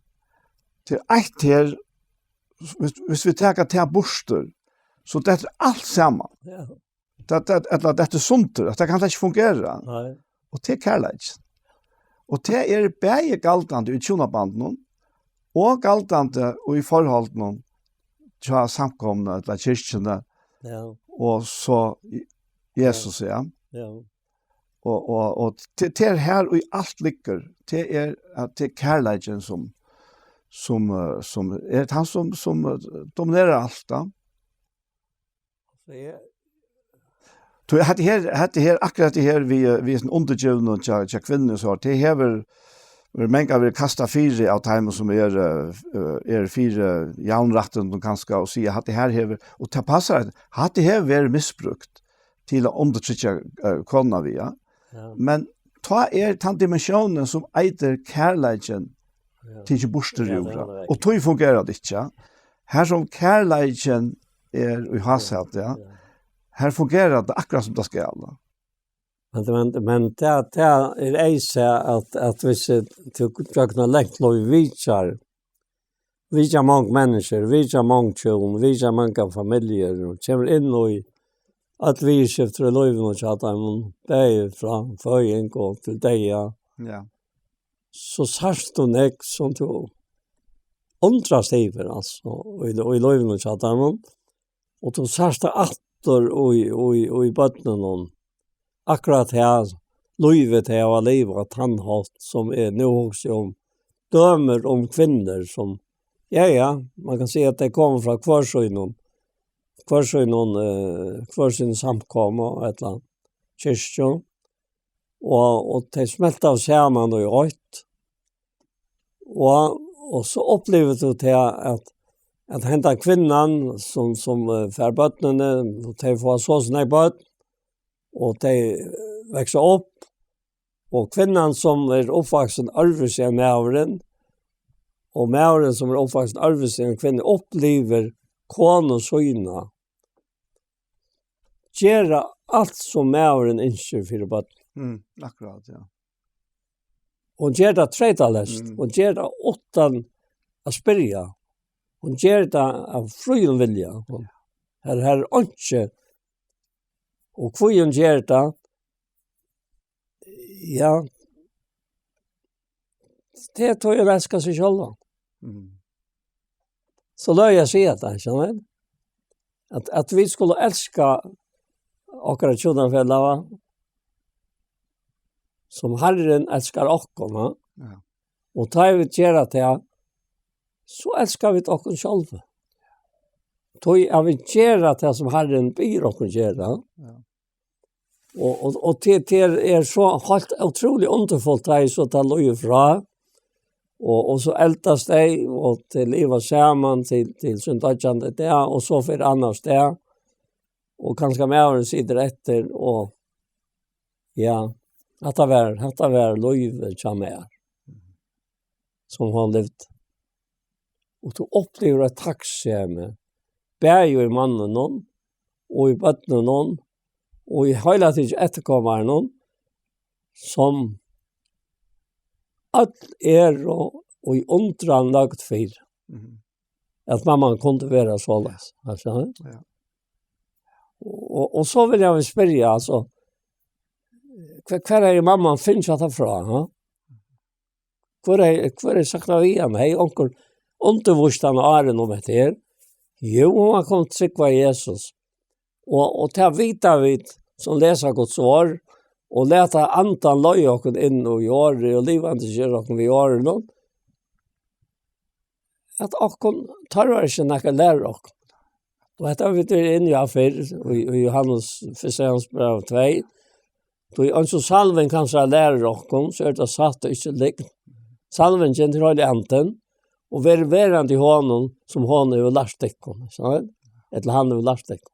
Tað er eitt her, hvis, hvis vit taka tað burtur, so dettur alt saman. Ja. Tað, tað, ella dettur sundur, at tað kann tað ikki fungera. Nei. Og tað er kærleikin. Og tað er bæði galdandi í hjúnabandinum og galdandi í forholdinum hjá samkomuni ella kirkjuni. Ja. Og so Jesus, ja. Ja. Og, og, og tað, tað er her í alt liggur. Tað er, at tað er kærleikin sum, sum, eh, sum er hann sum, sum, eh, dominerar alt, ja. So eg Tí hetta her, hetta her, akkurát hetta her við, við hesum undirgivnu hjá, hjá kvinnuni, so tað hevur, hevur mangan verið kastað fyri av teimum sum er, eh, er fyri javnrættin kanska, og siga, hatta her hevur, og tað passar, at hatta hevur verið misbrúkt til at undirtrykkja, eh, konuna við, ja. Ja. Men tá er tann dimensionin sum eitur kærleikin, ja, tekin burtur úr, ja. Og tí fungerar tað ikki, ja. Har sum kærleikin er í hásæti, ja. Ja. Har fungerar tað akkurát sum tað skal, ja. Men, men, men tað, tað er eisini at, at hvis tú gjøgnum langt lív vitjar, vitjar mong menniskju, vitjar mong hjún, vitjar mangar familjur, og kemur inn í øll viðurskiftir í lívinum hjá teimum, bæði frá føðing og til deyða, ja, so sært tú nógv sum tú undrast yvir, altso, í, í lívinum hjá teimum. Og tú sært tað aftur í, í, í børnunum. Akkurát her, lívið tey hava livað á tann hátt, sum eg nú hugsi um, dømir um kvinnur, sum, ja, ja, man kann siga, at tey koma frá hvør sínum, hvør sínum, eh, hvør sínum samkomu, ella kirkju, og, og tey smelta saman í eitt, og, og so upplivir tú tað, at, at henda kvinnan, sum, sum, eh, fær børnini, og tey fáa so síni børn, og tey, eh, vaksa upp, og kvinnan, sum er uppvaksin øðrvísi enn maðurin, og maðurin, sum er uppvaksin øðrvísi enn kvinnan, upplivir konu sína gera alt, sum maðurin ynskir fyri børn. Mm, akkurát, ja. Hon ger tað treytaleyst. Mm. Hon ger tað uttan at spyrja. Hon ger tað av fríum vilja. Hon, her, her er einki. Og hví hon ger tað, ja, tað er tí, hon elskar seg sjálva. Mm. So løg eg at siga tað, skilur tú? At, at vit skulu elska okkara hjúnafelaga, sum Harrin elskar okkum, ha? Ja. Og tá vit gera tað, so elska vit okkum sjálv. Tí at vit gera tað, sum Harrin biður okkum gera. Ja. Og, og, og til, til er so heilt ótrúliga undurfult, tá eg so tað líður frá. Og, og so eldast tey, og tey liva saman til, til sín doyggjandi dag, og so fer annað av stað. Og kanska maðurin situr eftir, og ja, hatta var, hatta var lívið hjá mær, sum hon livdi. Og tú upplivir eitt takksemið, bæði í manninum, og í børnunum, og í heila tikið eftirkomarunum, sum øll eru í undran løgd fyri, mhm, at mamman kundi vera soleiðis, altso. Ja. Og, og so vil eg vel spyrja, altso, hvar, hvar er mamman fingið hatta frá, ha? Hvør er, hvør er sagt av í hann? Hevði onkur undirvíst hann áðrenn um hetta her? Jú, hon var komin til trúgv á Jesus. Og, og tað vita vit, sum lesa Guds orð, og lata andan leiða okkum inn í orðið, og livandi gera okkum við orðinum, at okkum tørvar ikki nakar læra okkum. Og hetta hava vit verið inni á fyrr, í, í Jóhannes, fyrsta Jóhannes brev tvey. Tí eins og salving hansara lærir okkum, so er tað satt og ikki lygn. Salvingin er Heilagi Andin, og verið verandi í honum, sum hon hevur lært tykkum, so, ella hann hevur lært tykkum.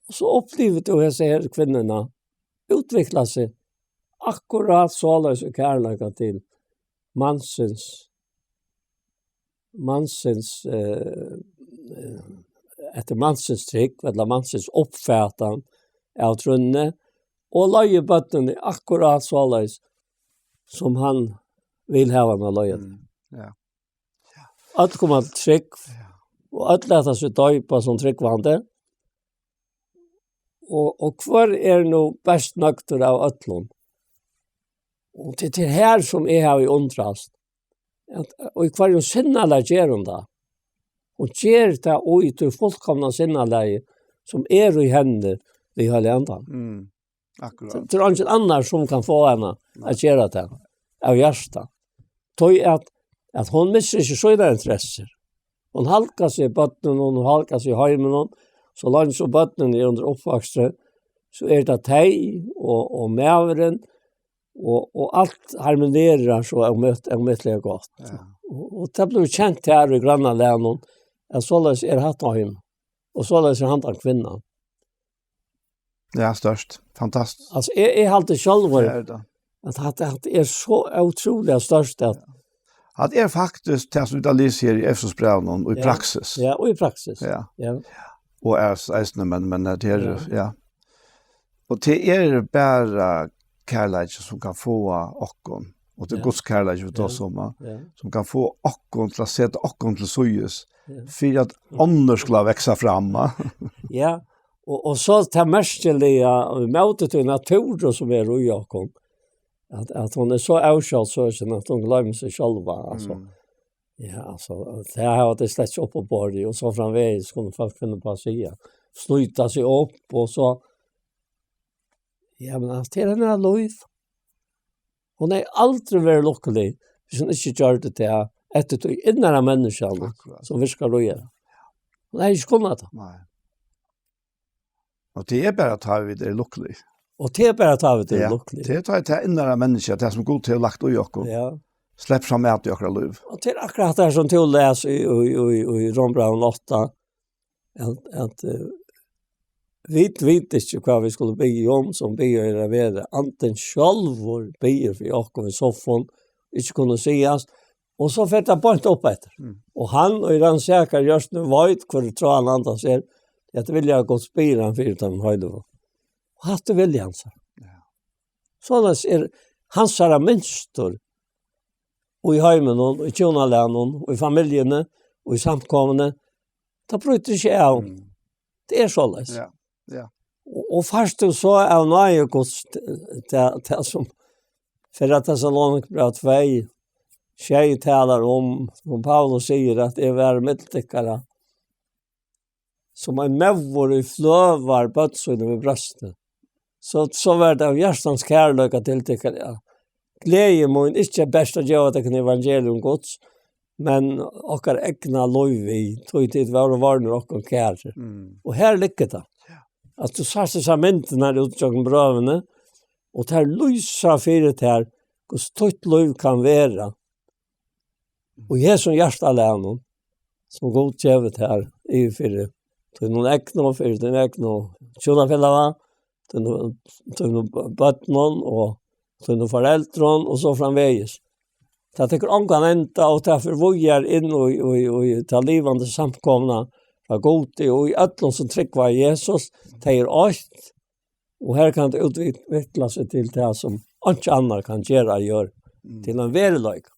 Og so upplivir tú hesa her kvinnuna útvikla seg akkurát soleiðis í kærleika til mansins, mansins, eh, eh, eftir mansins trúgv, ella mansins uppfatan av trúnni, og leiðir børnini akkurát soleiðis, sum hann vil hava hana leiða. Mm, ja. Øll koma til trúgv, ja, og øll lata seg doypa sum trúgvandi. Og, og hvør er nú best nøgdur av øllum? Og til, til her sum eg havi undrast, at, og í hvørjum sinnalag ger hon tað? Hon ger tað í tí fullkomna sinnalagi, sum er í henni við Heilaga Andan. Mm, akkurát. Tað er eingin annar, sum kann fáa hana at gera tað av hjarta. Tí at, at hon missir ikki sínar interessir. Hon halgar seg í børnunum, hon halgar seg í heiminum. So leingi sum børnini eru undir uppvøkstri, so er tað tey og, og maðurin, og, og alt harmonerar so ómet-, ómetaliga gott. Ja. Og, og tað blívur kent her í grannalagnum, at soleiðis er hatta heim, og soleiðis er handan kvinnan. Ja, stórt. Fantastiskt. Altso, eg, eg haldi sjálvur, tað er tað, at hatta, hatta er so ótrúliga stórt, at, ja, hatta er faktiskt tað, sum vit hava lisið her í Efesusbrævinum, og í, ja, praksis. Ja, og í praksis. Ja. Ja. Og er eisini, men, men at her, ja, ja. Og tað er bara kærleiki, sum kann fáa okkum, og tað er, ja, Guds kærleiki, vit, ja, tosa um, ja, sum kann fáa okkum til at seta okkum til síðis, ja, fyri at onnur skulu vaksa fram, ja. Ja, Og, og so tað merkiliga, og í móti tí náttúru sum er í okkum, at, at hon er so avsjálvsøkin, at hon gloymir seg sjálva, altso. Mm. Ja, altso, tað hava tey slett ikki upp á borðið, og so framvegis kunnu fólk finna upp á at siga. Snýta seg upp, og so, ja, men alt er hennar lív. Hon hevði aldri verið lukkulig, hvis hon ikki gjørdi tað, eftir tí innara menniskjan, Akkurát. Sum virkar í henni. Hon hevði ikki kunnað tað. Nei. Og tað er bara tá vit eru lukkulig. Og tað er bara tá vit eru Ja, lukkulig. Tað er tá tað innara menniskja, tað sum Gud hevur lagt í okkum, Ja. Sleppur fram at í okkara lív. Og tað er akkurát tað sum tú les í, í, í, í Rómbrævinum átta, at, at, eh, vit vita ikki hvat vit skulu biðja um, sum biðja er at vera. Andin sjálvur biður fyri okkum í soffum, ikki kunnu sigast, og so fer tað beint upp eftir. Mm. Og hann, og rannsakar hjørtuni, veit hvør tráan andans er, at vilja Guds biður hann fyri teimum heiligu. Og hatta er vilji hans. Ja. Soleiðis er hansara mynstur í heiminum, í hjúnalagnum, í familjuni, í samkomuni. Tað brýtur ikki av. Mm. Tað er soleiðis. Ja, ja. Og, og fært tú so av náði Guds, t-, tað, tað sum fyrra Tessalonikabræv tvey, sjey talar um, sum Paulus sigur, at eg var millum tykkara, sum ein móðir í fløvar børn síni við brjósti. So, so var tað av hjartans kærleika til tykkara, ja. Gleði mín, ikki bert at geva tykkum evangelium Guds, men okkara egna lív við, tí tit vóru vorðnir okkum kærir. Mm. Og her liggur tað. Ja. At tú sært hesar myndirnar út gjøgnum brøvini, og tær lýsa fyri tær, hvussu títt lív kann vera. Og í hesum hjartalagnum, sum Gud gevur tær yvir fyri tínum egnu, fyri tínum egnu hjúnafelaga, tínum, tínum børnum og tínum foreldrum og so framvegis. Tað tekur ongan enda, og tað fer víðari inn í, í, í ta livandi samkomuna frá Gudi og í øllum sum trúgva á Jesus. Tey eru eitt, og her kann tað útvikla seg til tað sum einki annað kann gera á jørð, Mm. til ein veruleika.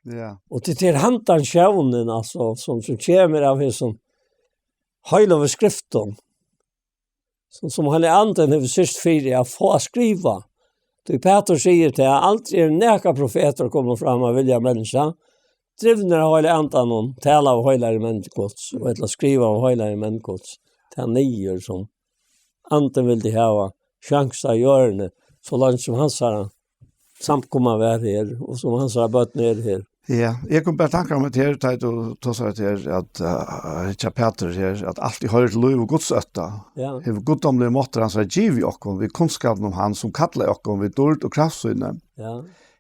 Ja. Og til, til handan sjónin, altso, sum, sum kemur av hesum heilagu skriftum, sum, sum Heilagi Andin hevur syrgt fyri at fáa at skriva. Tí Pætur sigur tað, aldri er nakar profetur komin fram av vilja menniskja, drivnir av Heilaga Andanum, tala av heilagari menn Guds, og ella skriva av heilagari menn Guds. Tað niður sum Andin vildi hava sjans á jørðini, so leingi sum hansara samkoma var her, og sum hansara børn eru her. Ja, eg kom bara tankar um at her, tá tú tosar at her, at, eh, hjá Pætur her, at alt í hoyrir til lív og Guds ótta. Ja. Hevur guddómligur máttur hansara givið okkum við kunnskapin um hann, sum kallaði okkum við dýrd og kraft síni. Ja.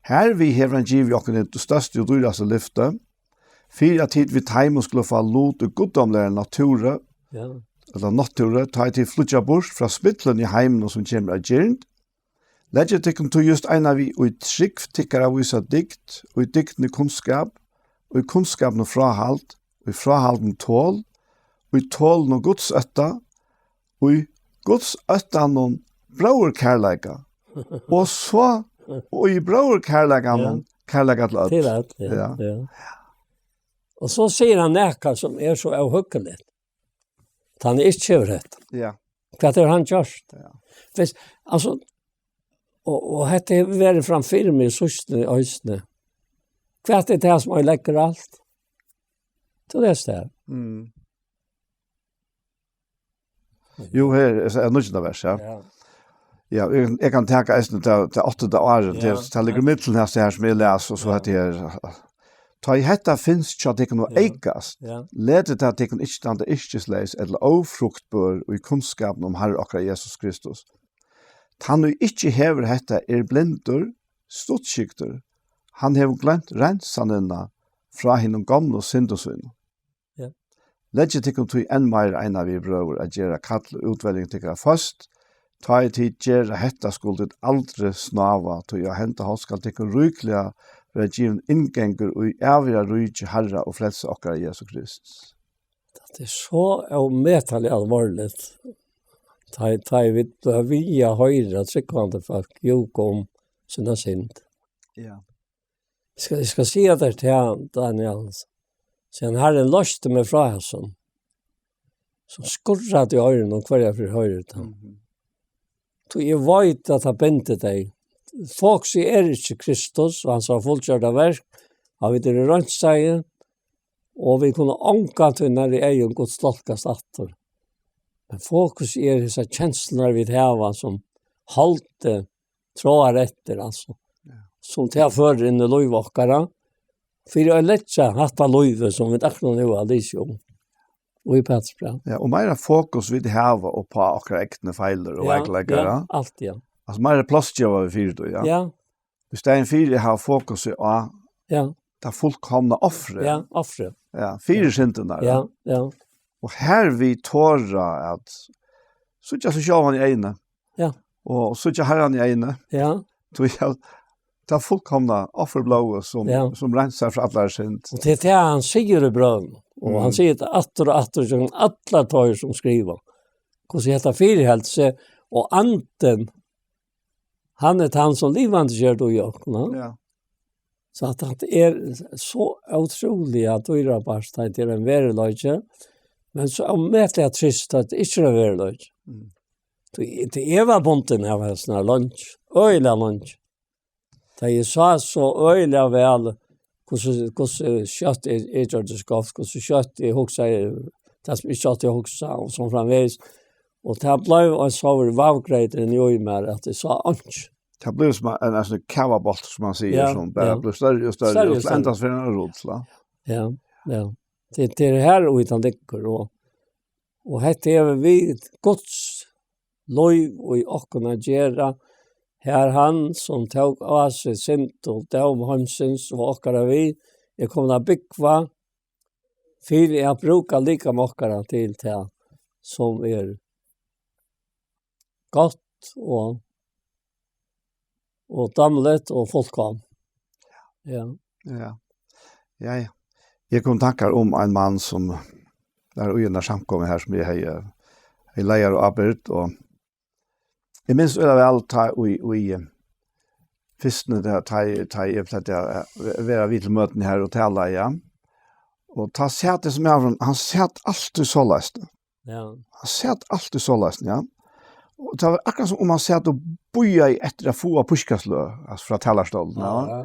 Hervið hevur hann givið okkum tað størsta og dýrasta lyfti, fyri at tit við teimum skulu fáa lut í guddómligari náttúru, Ja. ella náttúru, tá ið tit flýggja burt frá spillinum í heiminum, sum kemur av girnd. Leggið tykkum tí júst eina við í trúgv tykkara vísa dygd, í dygdini kunnskap, í kunnskapinum fráhald, í fráhaldinum tol, í tolinum Guds ótta, í Guds óttanum bróðurkærleika, og so, og í bróðurkærleikanum Ja. kærleika til øll. Til øll, ja, Ja. ja. Og so sigur hann nakað sum er so óhugnaligt. Hann ikki hevur hetta. Ja. Hvat hevur hann gjørt? Ja. Fyrst, altso, og, og hetta hevur verið framfyri meg í síðstuni eisini. Hvat er tað sum oyðileggur alt? Tú lesur tað her. Mm. Jú, her er, er níggjunda vers, ja. Ja. Ja, eg, eg kann taka eisini til, til áttunda árin, Ja. til, til liggur millum hetta her sum eg les, og so Ja. hetta her. Tá ið hetta finst hjá tykkum og Ja. eykast, Ja. letið tað tykkum ikki standa yrkisleys ella ófruktbør í kunnskapinum um Harra okkara Jesus Kristus. Tann ið ikki hevur hetta er blindur, stuttskygdur, hann hevur gloymt reinsanina frá hinum gomlu syndum sínum. Ja. Leggið tykkum tí enn meira eina við, brøður, at gera kall og útveljing tykkara føst. Tá ið tit gera hetta, skulu tit aldri snáva, tí á henda hátt skal tykkum ríkliga vera givin inngangur í æviga ríki Harra og Frelsa okkara Jesu Krists. Tað er so ómetaliga álvarsligt. Tá, tá ið vit blíva við at hoyra trúgvandi fólk júka um sína synd. Ja. Eg skal, eg skal siga tær tað, Daniel. Síðan Harrin loysti meg frá hasum, So skurrar tað í oyrunum, hvørja ferð eg hoyri tað. Mhm. Tí eg veit, at tað bindur tey. Fokusið er ikki Kristus og hansara fullgjørda verk, at vit eru reinsaði, og vit kunnu ongantíð nærri eygum Guds nálgast aftur. Men fokusið er hesar kenslurnar, vit hava, sum holdið tráar eftir, altso. Ja. Sum tað førir inn í lív okkara, fyri at leggja hatta lívið, sum vit akkurát nú hava lisið um, og í Pætursbræv. Ja, og meira fokus vit hava upp á okkara egnu feilir og Ja, veikleikar, ja, ja. Alt, ja. Altso, meira pláss geva vit fyri tí, ja. Ja. Í staðin fyri at hava fokusið á Ja. tað fullkomna ofrið. Ja, ofrið. Ja, fyri syndina, Ja, ja. Ja. Og her vit tora at síggja seg sjálvan í eyguni. Ja. Og síggja Harran í eyguni. Ja. Tí at tað fullkomna offerblóðið sum, Ja. sum reinsar frá allari synd. Og tað er tað hann sigur í brøvunum. Og Mm. hann sigur tað aftur og aftur, gjøgnum allar teir sum skriva. Hvussu hetta fyriheldur seg, og andin, hann er tann sum livandi ger í okkum, ja. Ja. So at tað er so ótrúliga dýrabært, at tað er ein veruleiki, men so ómetaliga trist, at tað ikki er ein veruleiki. Mm. Tí, tí eg var bundin av hesum her leingi, øgiliga leingi. Tá eg sá so øgiliga væl, hvussu, hvussu skjótt eg, eg gjørdi skoft, hvussu skjótt eg hugsaði, tað sum ikki átti at hugsa, og so framvegis. Og tað bleiv ein so vavgreytur inni í mær, at eg sá einki. Tað bleiv sum ein, ein sånn kavaboltur, sum man sigur, Ja, sum bara ja. bleiv størri og størri, Størri og og til størri. endans fer hann at rudla. Ja, ja. Tað, tað er her, og í tann liggur, og, og hetta hevur við Guds lív og í okkum at gera. Her hann, sum tók á seg synd og dóm heimsins og okkara við, er komin at búgva fyri at brúka likam okkara til tað, sum er gott og, og dámligt og fullkom. Ja. Ja. Ja, ja. Eg kom tankar um ein mann sum var í eini samkomu her, sum eg hevði, hevði leiðarábyrgd, og eg minnist øgiliga væl, tá í, í, eh, fyrstuni, tá, tá, tá eg plagdi at, eh, vera við til møtini her og tala, ja. Og tá sat hesin maðurin, hann sat altíð soleiðis. Ja. Hann sat altíð soleiðis, ja. Og tað var akkurát sum um hann sat og bíðaði eftir at fáa pískasløg, altso, frá talarstólinum, ja. Ja.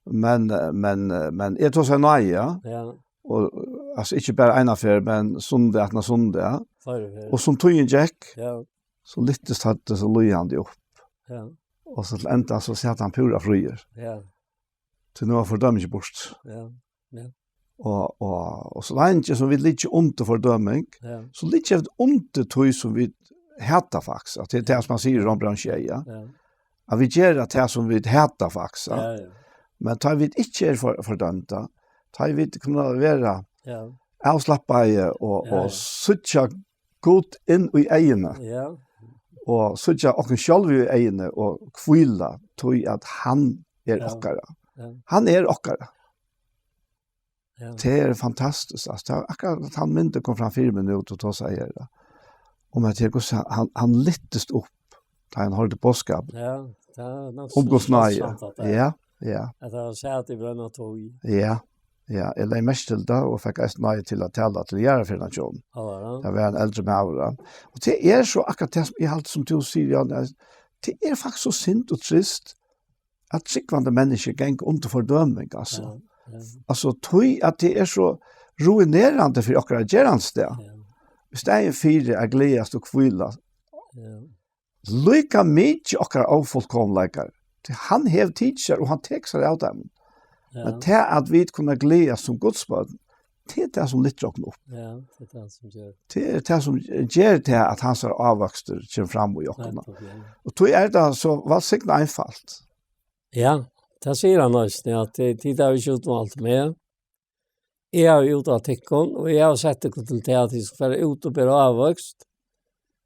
Men, eh, men, eh, men eg tosaði náði, ja. Ja. Og, altso, ikki bara eina ferð, men sunnudag aftan á sunnudag, ja. Fleiri ferðir. Og sum tíðin gekk, Ja. so lyftist høvdið so líðandi upp. Ja. Og so til enda, so sat hann púra fríur. Ja. Tí nú var fordømingin burtur. Ja. Ja. Og, og, og so leingi sum vit liggja undir fordøming, Ja. so liggja vit undir tí sum vit hata faktiskt. At tað er tað, sum man sigur í Rómbrævinum sjey, ja. Ja. At vit gera tað, sum vit hata faktiskt, ja. Ja, ja. Men tá vit ikki eru for-, fordømd, tá vit kunnu vera Ja. avslappaði og, Ja, og ja. síggja Gud inn í eyguni. Ja. Og síggja okkum sjálv í eyguni og hvíla, tí at hann er Ja. okkara. Ja. Hann er okkara. Ja. Tað er fantastiskt, altso. Tað er akkurát at hann myndin kom fram fyri meg nú, tú tosaði her, ja. Um at her, hvussu hann, hann lyftist upp, tá hann hoyrdi boðskapin. Ja, tað er nokk Um so Guds náði. interessant at tað Ja, ja. at tað var sett í brønna tíð. Ja, ja. Eg legði merki til tað og fekk eisini náði til at tala til jarðarferðina hjá honum. Ja, var tað? Tað var ein eldri maður, ja. Og tað er so akkurát tað sum eg haldi, sum tú sigur, Jan, at tað er faktiskt so synd og trist, at trúgvandi menniskju ganga undir fordøming, altso. Ja, ja. Altso, tí at tað er so ruinerandi fyri okkara gerandisdag. Ja. Í staðin fyri at gleðast og hvíla. Ja. Líka mikið okkara ófullkomleikar. Tí hann hevur tikið sær, og hann tekur sær av teimum. Ja. Men tað at vit kunnu gleðast sum Guds børn, tað er tað sum lyftir okkum upp. Ja, tað er tað sum ger. Tað er tað sum ger tað at hansara ávøkstur kemur fram í okkum. Nettupp, ja. Og tí er tað so vælsignað einfalt. Ja, tað sigur hann eisini, at, eh, tit hava ikki útvalt meg. Eg havi útvalt tykkum, og eg havi sett tykkum til tað, at tit skulu fara út og bera ávøkst,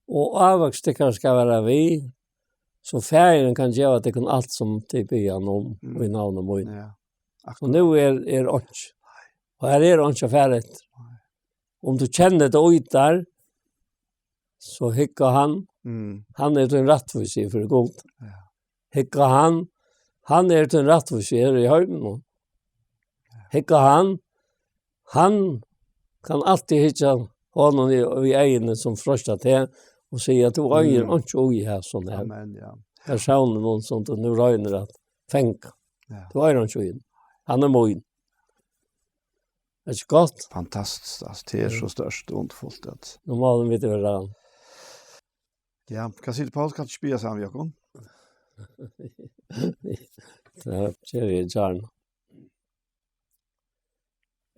og ávøkst tykkara skal vera við, so Faðirin kann geva tykkum alt, sum tit biðja hann um, Mm. í navni mínum. Ja. Og nú er, er einki. Og her er einki at fara eftir. Nei. Um tú kennir tað í tær, so hygg á hann. Mm. Hann er tín rættvísi fyri Gud. Ja. Hygg á hann. Hann er tín rættvísi her í heiminum. Hygg á hann. Hann kann altíð hyggja Honum í, í eyguni sum freistar teg og siga, at tú eigur Mm. einki í her, sånn her. Amen, ja. Persónin, hon sum tú nú roynir at fanga. Ja. Tú eigur einki í. Hann er mín. Er ikki gott? Fantastiskt, altså, det er Mm. så størst og underfullt, at Nú má hann vita, hvat hann Ja, hvat sigur Paul? Kanst ikki biðja saman við okkum? Ja, det er vi gjerne.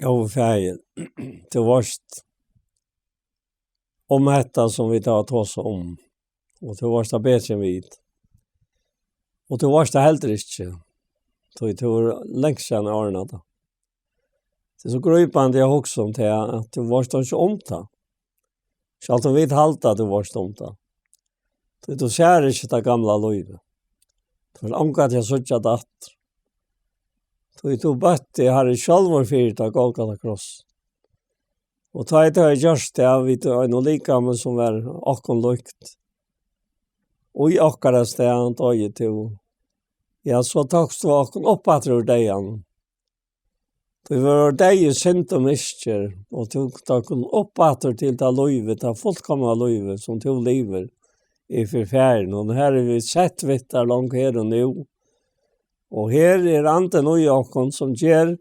Góði Faðir, tú veitst um hetta sum vit hava tosað um, og tú veitst tað betri enn vit. Og tú veitst tað heldur ikki, tí tú hevur langt síðan ordnað tað. Tað er so grípandi at hugsa um tað, at tú veitst ikki um tað. Sjálvt um vit halda, at tú veitst um tað. Tí tú sær ikki tað gamla lívið. Tú fært ongantíð at síggja tað aftur. Tí tú bøtti, Harri, sjálvur fyri tað Golgata kross. Og tá ið tú hevði gjørt tað, við einum likami sum var okkum líkt, og í okkara stað doyði tú, ja, so tókst tú okkum upp aftur úr deyðanum. Tí vit vóru deyð í synd og misgerð, og tú tók okkum upp aftur til tað lívið, tað fullkomna lívið, sum tú livir í fyri Faðirin. Og her er vit sett við tær longu her og nú. Og her er Andin í okkum, sum ger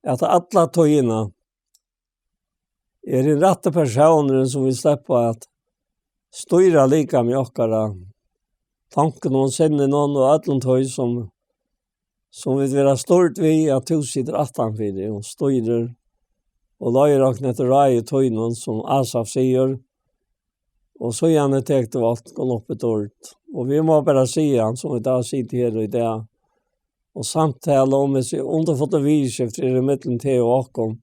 at alla tíðina er hin rætti persónurin, sum vit sleppa at stýra likami okkara, tankunum, sinninum og øllum tí, sum, sum vit verða stýrd við, at tú situr aftanfyri og stýrir og leiðir okkum eftir ráði tínum, sum Asaf sigur, og síðani tekur tú okkum upp í dýrd. Og vit má bara siga, sum vit hava sitið her í dag, og samtala um hesi undurfullu viðurskiftir eru millum teg og okkum,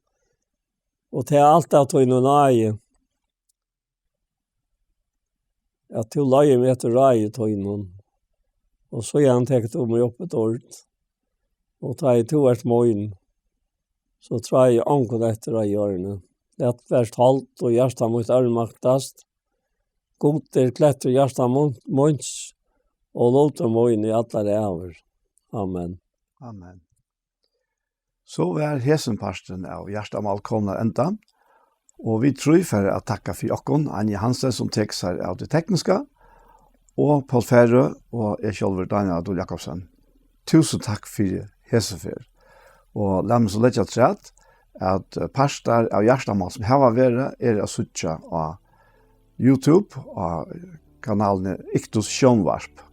og tað er alt av tíni náði, at tú leiðir meg eftir ráði tínum, og síðan tekur tú meg upp í dýrd, og tá ið tú ert mín, so trái eg onkum eftir á jørðini. Lat vert hold og hjarta mítt ørmaktast. Gud er klettur hjarta mín-, míns og lutur mín í allar ævir. Amen. Amen. So var hesin parturin av Hjartamál komin at enda, og vit trý fara at takka fyri okkum, Anja Hansen, sum tekur sær av tí tekniska, og Poul Færø, og eg sjálvur, Daniel Adol Jakobsen. Túsund takk fyri hesa ferð. Og lat meg so leggja afturat, at, eh, partar av Hjartamál, sum hava verið, eru at síggja á YouTube, á kanalini Iktus Sjónvarp.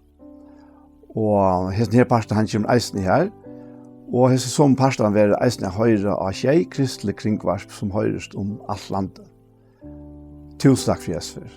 Og hesin her partur, hann kemur eisini her. Og hesir somu partar verða eisini at hoyra á sjey kristilig kringvarp, sum hoyrist um alt landið. Túsund takk fyri hesa ferð.